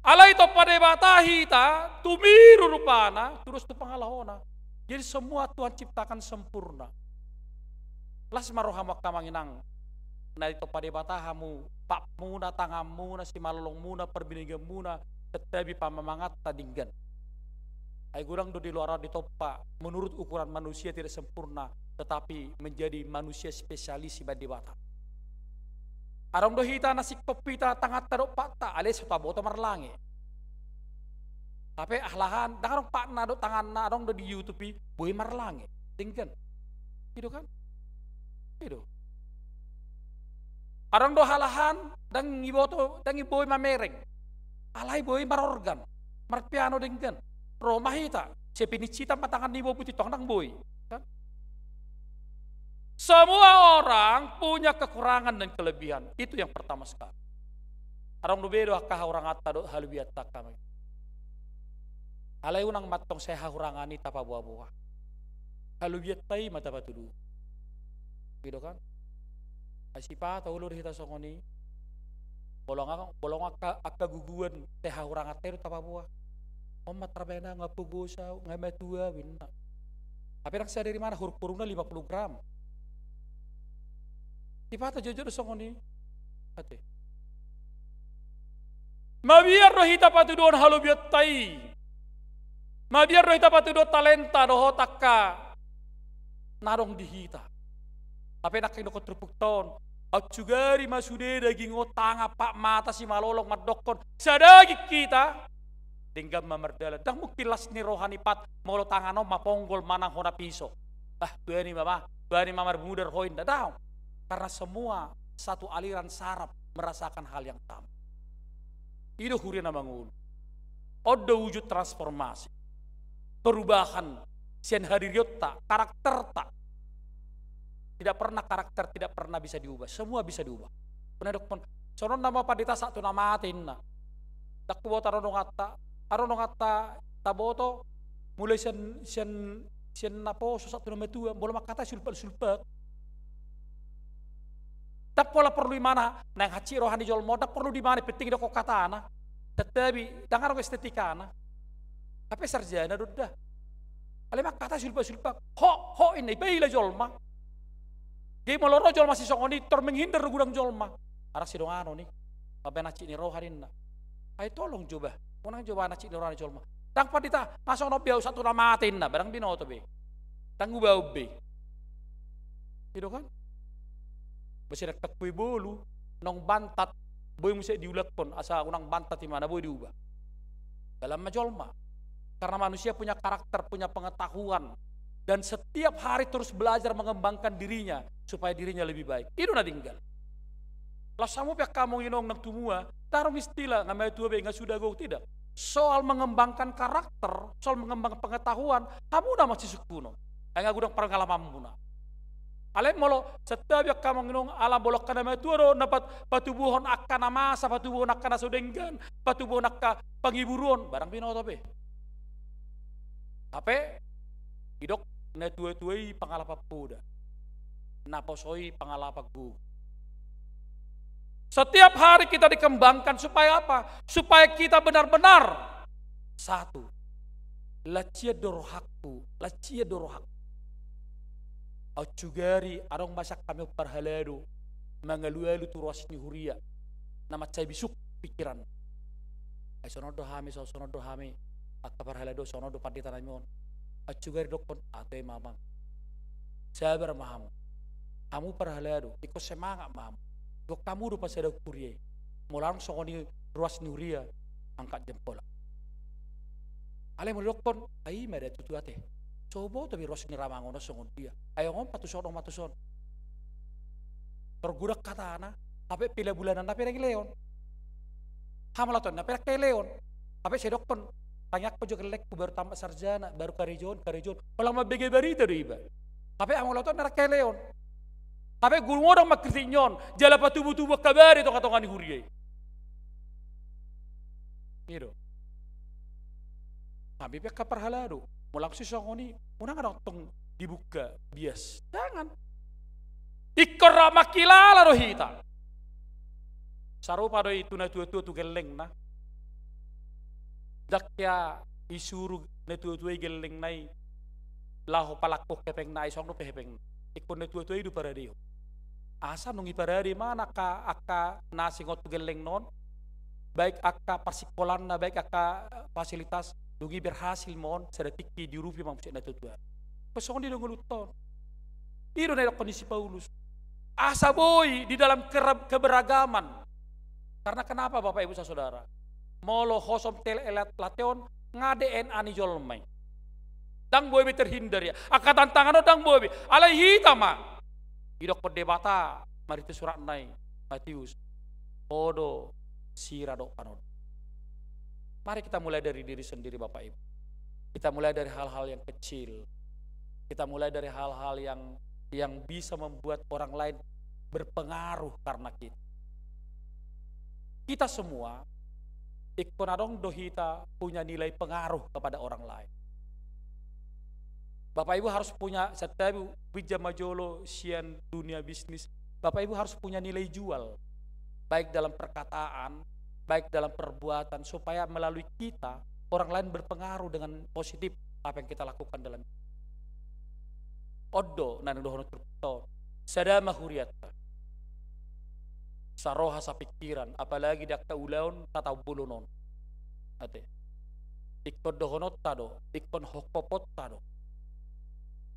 Alai ditompa Debata hita, tumiru rupana, tudos tu pangalahona. Jadi semua Tuhan ciptakan sempurna. Las ma rohamu angka amang inang, na ditompa Debata hamu, patmuna, tanganmuna, simalolongmuna, parbineganmuna, santabi pamamanganta denggan. Ai godang do di luar on ditompa, menurut ukuran manusia tidak sempurna, tetapi menjadi manusia spesialis sian Debata. Adong do hita na singkop hita tanganta dohot patta, alai so taboto marlange. Hape alahan, ndang adong patna dohot tanganna, adong do di YouTube i, boi marlange. Denggan. I do kan? I do. Adong do alahan, ndang iboto, ndang i boi mamereng. Alai boi marorgan, marpiano denggan. Ro ma hita, sai pinincitan ma tangan ni bobu, tintong ndang boi. Kan? Semua orang punya kekurangan dan kelebihan. Itu yang pertama sekali. Adong do be do angka hahuranganta dohot halebianta angka amang. Alai unang ma tong sai hahurangan i tapaboaboa. Halobianta i ma tapatudu. I do kan? Ai sipata olo do hita songon i. Molo nga, molo nga angka, angka guguan, sai hahuranganta i do tapaboa. On ma tarbaen au, nga pogo au, nga matua au, ninna. Tapi ndang sadari mana, hurung-hurungna lima puluh gram. Sipata jotjot do songon i. Ate. Mabiar do hita patuduhon halobianta i. Mabiar do hita patuduhon talenta dohot angka na adong di hita. Hape nangkin dokkon turpukta on, au sugari ma sude daging on, tangan, pat mata, simalolong mandokkon sadaging hita. Denggan ma mardalan. Ndang mungkin las ni roha ni pat molo tangan on ma ponggol manang hona piso. Ah, tuani ma bah, tuani ma marmudar ho, inda, daong. Karena semua satu aliran saraf merasakan hal yang sama. I do huria na mangolu. On do wujud transformasi. Perubahan sian hadirionta, karakterta. Tidak pernah karakter, tidak pernah bisa diubah. Semua bisa diubah. Pernah dokkon, songon na ma pandita sahat tu na mate, inna. Ndang huboto adong donganta, adong donganta taboto, mulai sian, sian, sian naposo sahat tu na matua, molo mangkatai sulpak-sulpak. Ndang pola porlu imana, naeng hansit roha ni jolma on, ndang porlu diimana, penting didokkon hatana. Tetapi, ndang adong estetikana. Hape sarjana do da. Alai mangkatai sulpak-sulpak. Ho, ho, inna, ipaila jolma. Jadi molo ro jolma sisongon i, tor menghindar do godang jolma. Arang sidonganon i. Mambaen hansit ni roha, ninna. Ai tolong jo bah. Unang jo baen hansit ni roha ni jolma. Ndang pandita, nga songon on be au sahat tu na mate, inna. Ndang binoto be. Ndang hubahen be. I do kan? Muse nangkin kue bolu, naung bantat, boi muse diulakkon, asa unang bantat imana, boi diubah. Dalan ma jolma. Karena manusia punya karakter, punya pengetahuan. Dan setiap hari terus belajar mengembangkan dirinya, supaya dirinya lebih baik. I do na denggan. Laos hamu pe angka amang inong nang tumua, ndang adong istilah, nga matua be, nga sudah gok, tidak. Soal mengembangkan karakter, soal mengembangkan pengetahuan, hamuna ma sisungkunon. Ai nga godang pengalamanmuna. Alai molo santabi angka amang inong, ala molo angka na matua do na pat-, patubuhon angka na masa, patubuhon angka na so denggan, patubuhon angka pangiburuon, ndang binoto be. Hape, didok na tua-tua i pangalapan poda, naposo i pangalapan gogo. Setiap hari kita dikembangkan supaya apa? Supaya kita benar-benar satu. Lacian do rohangku, lacian do rohangku. Au sugari adong ma sian hami on parhalado mangalualu tu ruas ni huria na mansai bisuk pikiran. Ai songon on do hami, so-, songon on do hami angka parhalado, songon on do pandita nami on. Au sugari dokkon, ate ma amang. Sabar ma hamu. Hamu parhalado, ingkon semangat ma hamu. Ingkon hamu do pasadahon huria i. Molo adong songon i ruas ni huria, angkat jempol. Alai molo dokkon, ai i ma da tutu ate. So huboto be ruas ni ramangon on songon dia. Ai on ma tuson, on ma tuson. Tor godang hatana, hape pila bulananna pe ndang dilehon. Hamalatonanna pe ndang dilehon. Hape sai dokkon, tangiangkon jo gellengku, baru tamat sarjana, baru karejoon, karejoon. Holan mambege barita do iba. Hape hamalatonanna ndang dilehon. Hape godang ma kritik ni on, jala patubu-tubu angka bade tonga-tonga ni huria i. I do. Hami pe angka parhalado, molo langsung songon i, unang adong tong dibuka bias. Jangan. Ingkon rap mangkilala do hita. Sarupa do i tu na tua-tua tu gellengna. Ndang hea isuru na tua-tua i gellengna i laho palangkok hepengna, ai songon dope hepengna. Ingkon na tua-tua i do paradehon. Asa nunga diparade ma angka, angka na asing on tu gellengna on, baik angka parsikolanna, baik angka fasilitas, nunga berhasil ma on, sada tingki diurupi ma muse na tua-tua. Pas songon i do ngolunta on. I do na didokkon ni si Paulus. Asa boi di dalam kera-, keberagaman. Karena kenapa, Bapak Ibu Saudara? Molo hosom tele elat lateon, nga D N A ni jolma i. Ndang boi be terhindar ia. Angka tantangan on ndang boi be. Alai hita ma. Didokkon Debata marhite suratna i, Matius. Ho do sira dohot panondok. Mari kita mulai dari diri sendiri, Bapak Ibu. Kita mulai dari hal-hal yang kecil. Kita mulai dari hal-hal yang, yang bisa membuat orang lain berpengaruh karena kita. Kita semua ingkon adong do hita punya nilai pengaruh kepada orang lain. Bapak Ibu harus punya, santabi, binjama jolo sian dunia bisnis, Bapak Ibu harus punya nilai jual, baik dalam perkataan, baik dalam perbuatan, supaya melalui kita orang lain berpengaruh dengan positif apa yang kita lakukan dalam hidup. On do na naeng dohonon turpukta on. Sada ma hurianta, saroha sapingkiran, apalagi di angka ulaon na taon bolon on. Ate, ingkon dohononta do, ingkon hongkoponta do.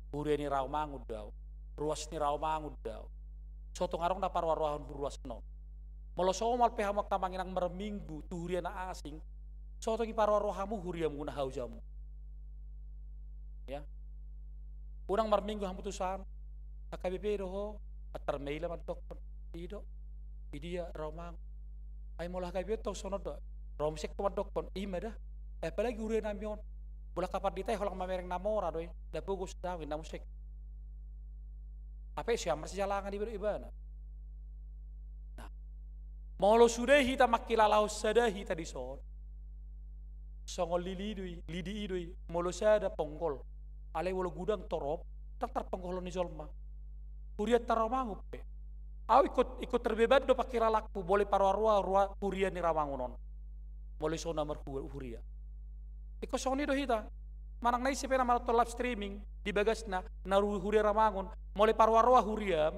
Huria ni Rawamangun do ahu, ruas ni Rawamangun do ahu. So tung adong na paroa-roahon huruas on. Molo somal pe hamu angka amang inang marminggu tu huria na asing, so tung diparoa-roa hamu huriamu na haujamuna. Ya. Unang marminggu hamu tu san, H K B P do ho, antar maila mandokkon, i do, i dia Rawamangun. Ai molo H K B P tong songon on do, ro muse ho mandokkon, i ma da. Eh, apalagi huria nami on, molo angka pandita i holan mamereng na mora do i, ndang pogo sada, inna muse. Hape sian marsijalangan iba do ibana. Nah, molo sude hita mangkilalahon sada hita dison, songon lidi i do i, lidi i do i, molo sada ponggol, alai molo godang torop, ndang tarponggolhon ni jolma. Hurianta Rawamangun pe. Ahu ingkon, ingkon terbeban do pangkilalaanku, molo diparoa-roa huria ni Rawamangun on. Molo dison na marhuria. Ingkon songon i do hita. Manang na ise pe na manonton live streaming di bagasna, na ru-, huria Rawamangun, molo diparoa-roa huriam,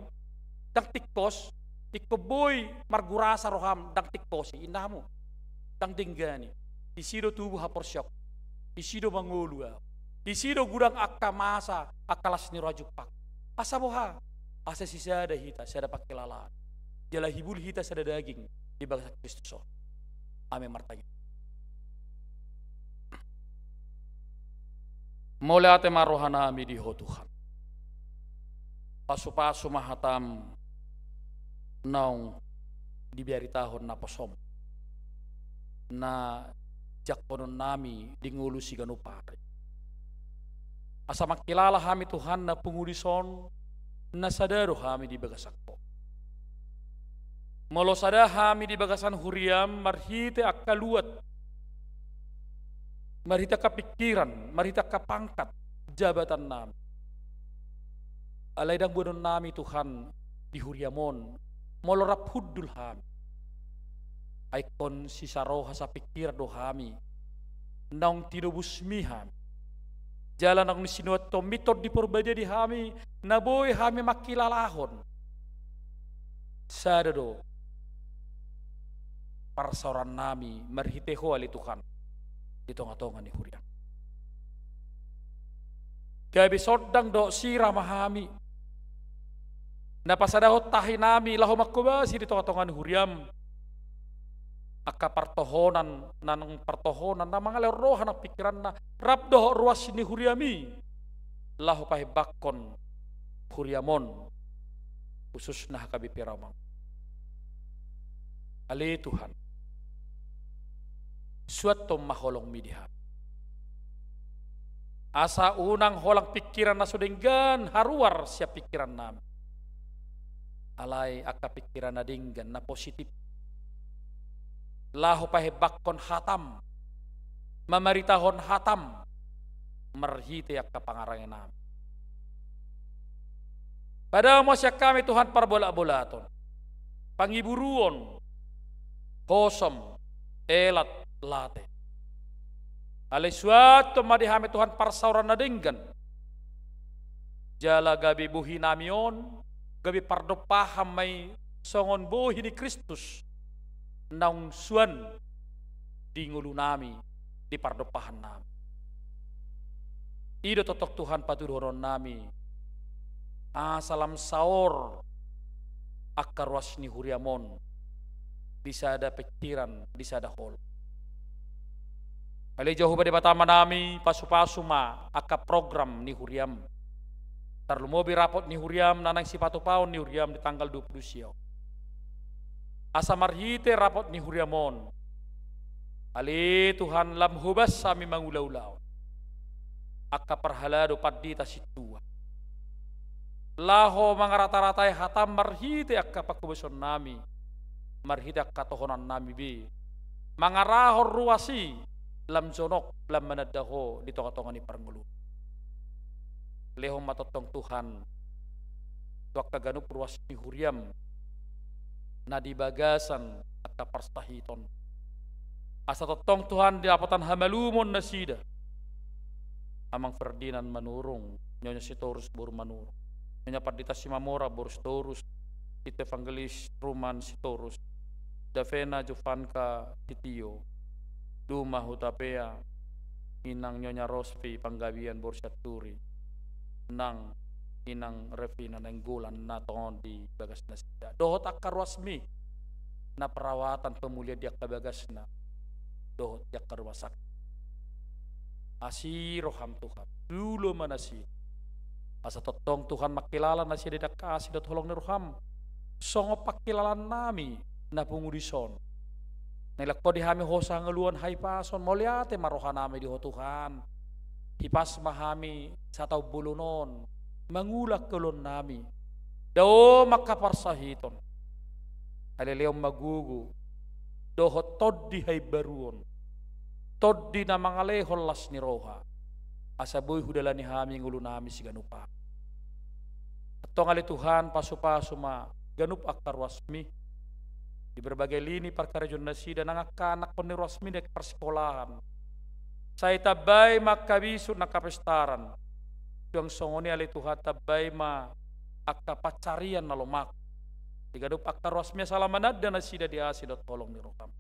ndang tingkos, ingkon boi margurasa roham, ndang tingkosi, inna hamu. Ndang denggan i. Disi do tubu haporseaonku. Disi do mangolu ahu. Disi do godang angka masa, angka las ni roha jumpangku. Asa boha? Asa sisada hita, sada pangkilalaan. Jala hibul hita sada daging di bagasan Kristus on. Amen, martangiang. Mauliate ma roha nami di Ho Tuhan. Pasu-pasu ma hatam naung dibaritahon naposom, na jangkonon nami di ngolu siganup ari. Asa mangkilala hami Tuhan na pungu dison, na sada do hami di bagasan Ho. Molo sada hami di bagasan huriam marhite angka luat, marhite angka pingkiran, marhite angka pangkat, jabatan nami. Alai ndang boanon nami Tuhan di huriam on, molo rap hundul hami. Ai ingkon sisaroha sapingkiran do hami, naung tinobusmi hami. Jala naung sinuantonmi Tondi Porbadia di hami, na boi hami mangkilalahon. Sada do parsaoran nami marhite Ho ale Tuhan di tonga-tonga ni huriam. Gabe sondang dohot sira ma hami, na pasadahon tahi nami laho manghobasi di tonga-tonga ni huriam angka partohonan, nang partohonan na mangalehon roha nang pingkiranna rap dohot ruas ni huriam i, laho pahembangkon huriam on, khususna H K B P Rawamangun. Ale Tuhan, suanton ma holongmi di hami. Asa unang holan pingkiran na so denggan haruar sian pingkiran nami. Alai angka pingkiran na denggan, na positif, laho pahembangkon hatam, mamaritahon hatam, marhite angka pangarange nami. Padao ma sian hami Tuhan parbolat-bolaton, pangiburuon, hosom, elat, late. Alai suanton ma di hami Tuhan parsaoran na denggan. Jala gabe bohi nami on, gabe pardompahan ma i songon bohi ni Kristus naung suan di ngolu nami, di pardompahan nami. I do tongtong Tuhan patuduhonon nami, asa lam saor angka ruas ni huriam on, di sada pingkiran, di sada holong. Ale Jahowa Debata Amanami, pasu-pasu ma angka program ni huriam, tarlumobi rapot ni huriam na naeng sipatupaon ni huriam di tanggal dua puluh sia on. Asa marhite rapot ni huriam on, ale Tuhan, lam hobas hami mangula-ulaon angka parhalado, pandita, sintua, laho mangarata-ratai hatam marhite angka panghobason nami, marhite angka tohonan nami be, mangarahon ruas i lam jonok, lam mananda Ho di tonga-tonga ni parngoluan. Lehon ma tongtong Tuhan tu angka ganup ruas ni huriaM na di bagasan angka parsahiton. Asa tongtong Tuhan dapotan hamalumon nasida. Amang Ferdinand Manurung, Nyonya Sitorus boru Manurung, Nyonya Pandita Simamora boru Sitorus, Tito Evangelis Ruman Sitorus, Davena Jovanka Titio, Duma Hutapea, Inang Nyonya Rosvi Panggabean boru Sianturi, nang Inang Revina Nainggolan na tongon di bagas nasida. Dohot angka ruasMi na perawatan pemulihan di angka bagasna, dohot di angka rumah sakit. Asi rohaM Tuhan, tulo ma nasida. Asa tongtong Tuhan mangkilala nasida di angka asi dohot holong ni rohaM. Songon pangkilalaannami na pungu dison. Naeng Ho di hami hosa ngoluan hahipason, mauliate ma rohanami di Ho Tuhan. Hipas ma hami sataon bolon on, mangula angka ulaonnami. Dao ma angka parsahiton. Alai lehon ma gogo, dohot tondi haimbaruon, tondi na mangalehon las ni roha, asa boi hudalani hami ngolunami siganup ari. Antong ale Tuhan, pasu-pasu ma ganup angka ruasMi di berbagai lini parkarejoan nasida, nang angka anakhon ni ruasMi di parsikolahan. Sai tambai ma angka bisuk nang angka pestaran. Suang songon i ale Tuhan, tambai ma angka pansarian na lomak di ganup angka ruasMi asa lam mananda nasida di asi dohot holong ni rohaM.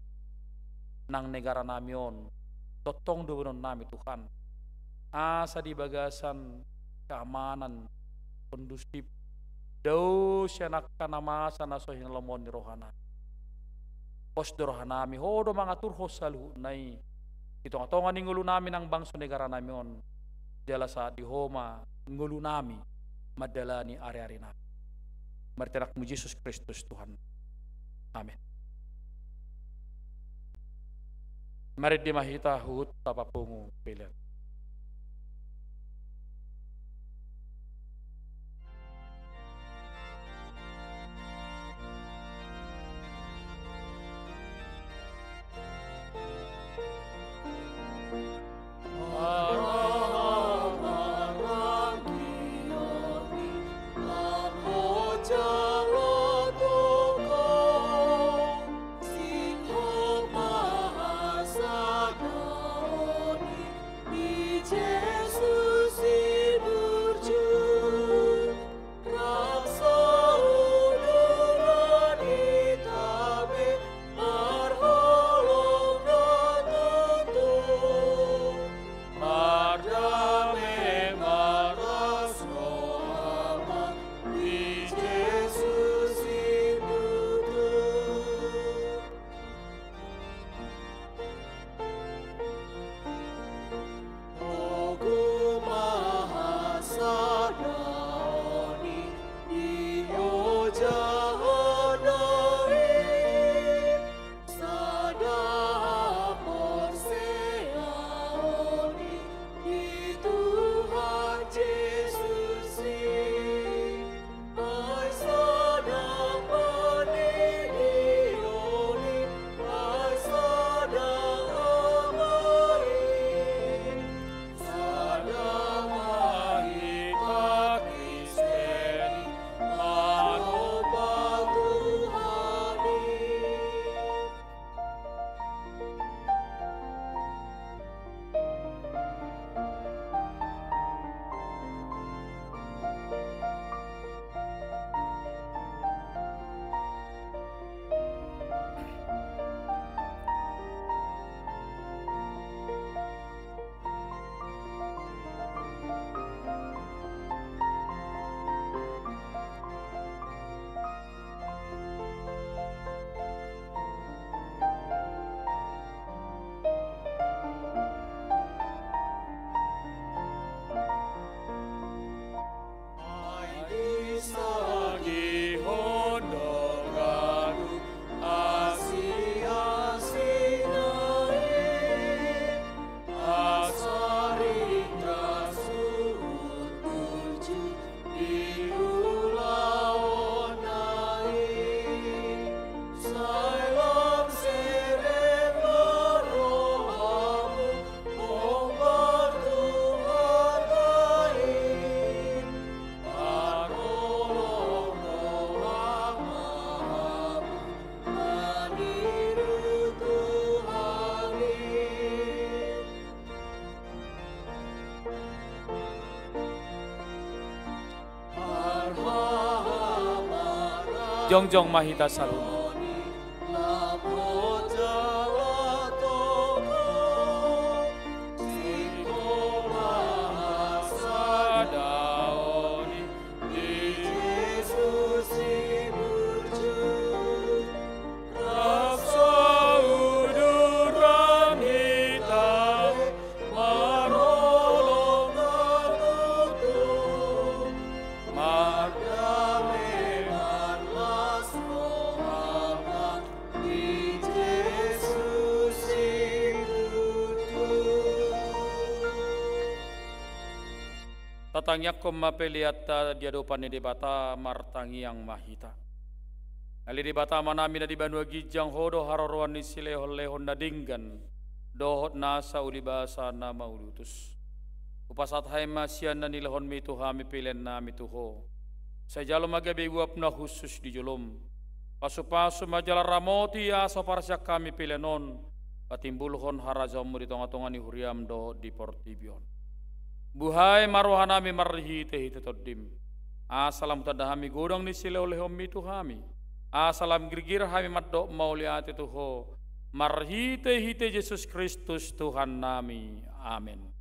Nang negaranami on tongtong do boanonnami Tuhan, asa di bagasan keamanan, kondusif, dao sian angka na masa na so hinalomohon ni rohanami. Pos do rohanami, Ho do mangaturhon saluhutna i di tonga-tonga ni ngolunami nang bangso negaranami on. Jala sahat di Ho ma ngolunami mandalani ari-arinami. Marhite AnakMu Jesus Kristus Tuhan. Amen. Marende ma hita huhut tapapungu pelean. Jongjong ma hita saluhutna. Tatangiangkon ma peleanta di adopan ni Debata, martangiang ma hita. Ale Debata Amanami na di banua ginjang, Ho do haroroan ni silehonlehon na denggan dohot nasa ulibasa na mauliutus. Hupasahat hami ma sian na nilehonMi tu hami peleannami tu Ho. Sai jalo ma gabe uap na hushus di joloM. Pasupasu ma jala ramoti asa huparsian hami pelean on patimbulhon harajaonMu di tongatonga ni huriaM dohot di portibi on. Buhai ma rohanami marhitehite TondiM, asa lam hutanda hami godang ni silehonlehonMi tu hami, asa lam girgir hami mandok mauliate tu Ho, marhitehite Jesus Kristus Tuhannami. Amen.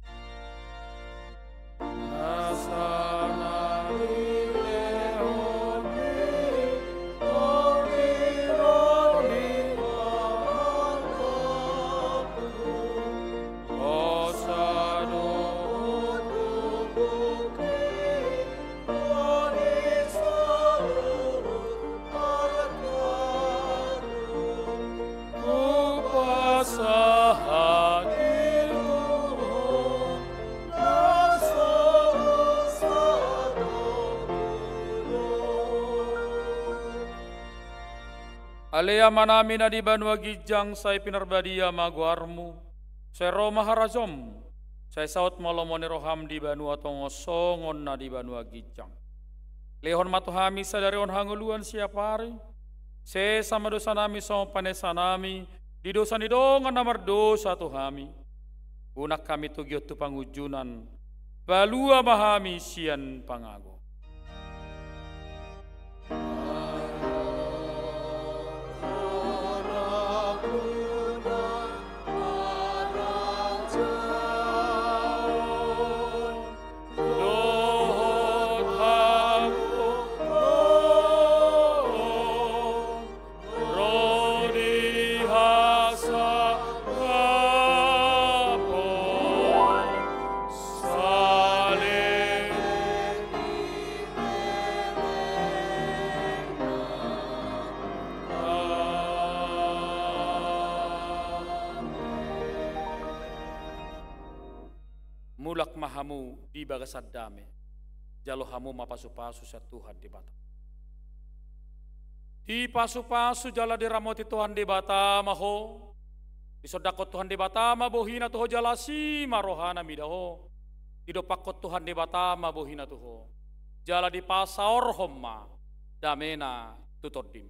Ale Amanami na di banua ginjang, sai pinarbadia ma goarMu, sai ro ma harajaonMu, sai saut ma lomo ni rohaM di banua tonga on songon na di banua ginjang. Lehon ma tu hami sadari on hangoluan siapari, sesa ma dosanami songon panesanami di dosa ni dongan na mardosa tu hami. Unang hami togihon tu pangunjunan, palua ma hami sian pangago. Mulak ma hamu di bagasan dame, jalo hamu ma pasupasu sian Tuhan Debata. Dipasupasu jala diramoti Tuhan Debata ma ho. Disondangkon Tuhan Debata ma bohiNa tu ho jala asi ma rohaNa mida ho. Didompakkon Tuhan Debata ma bohiNa tu ho jala dipasaorhon ma dameNa tu tondim.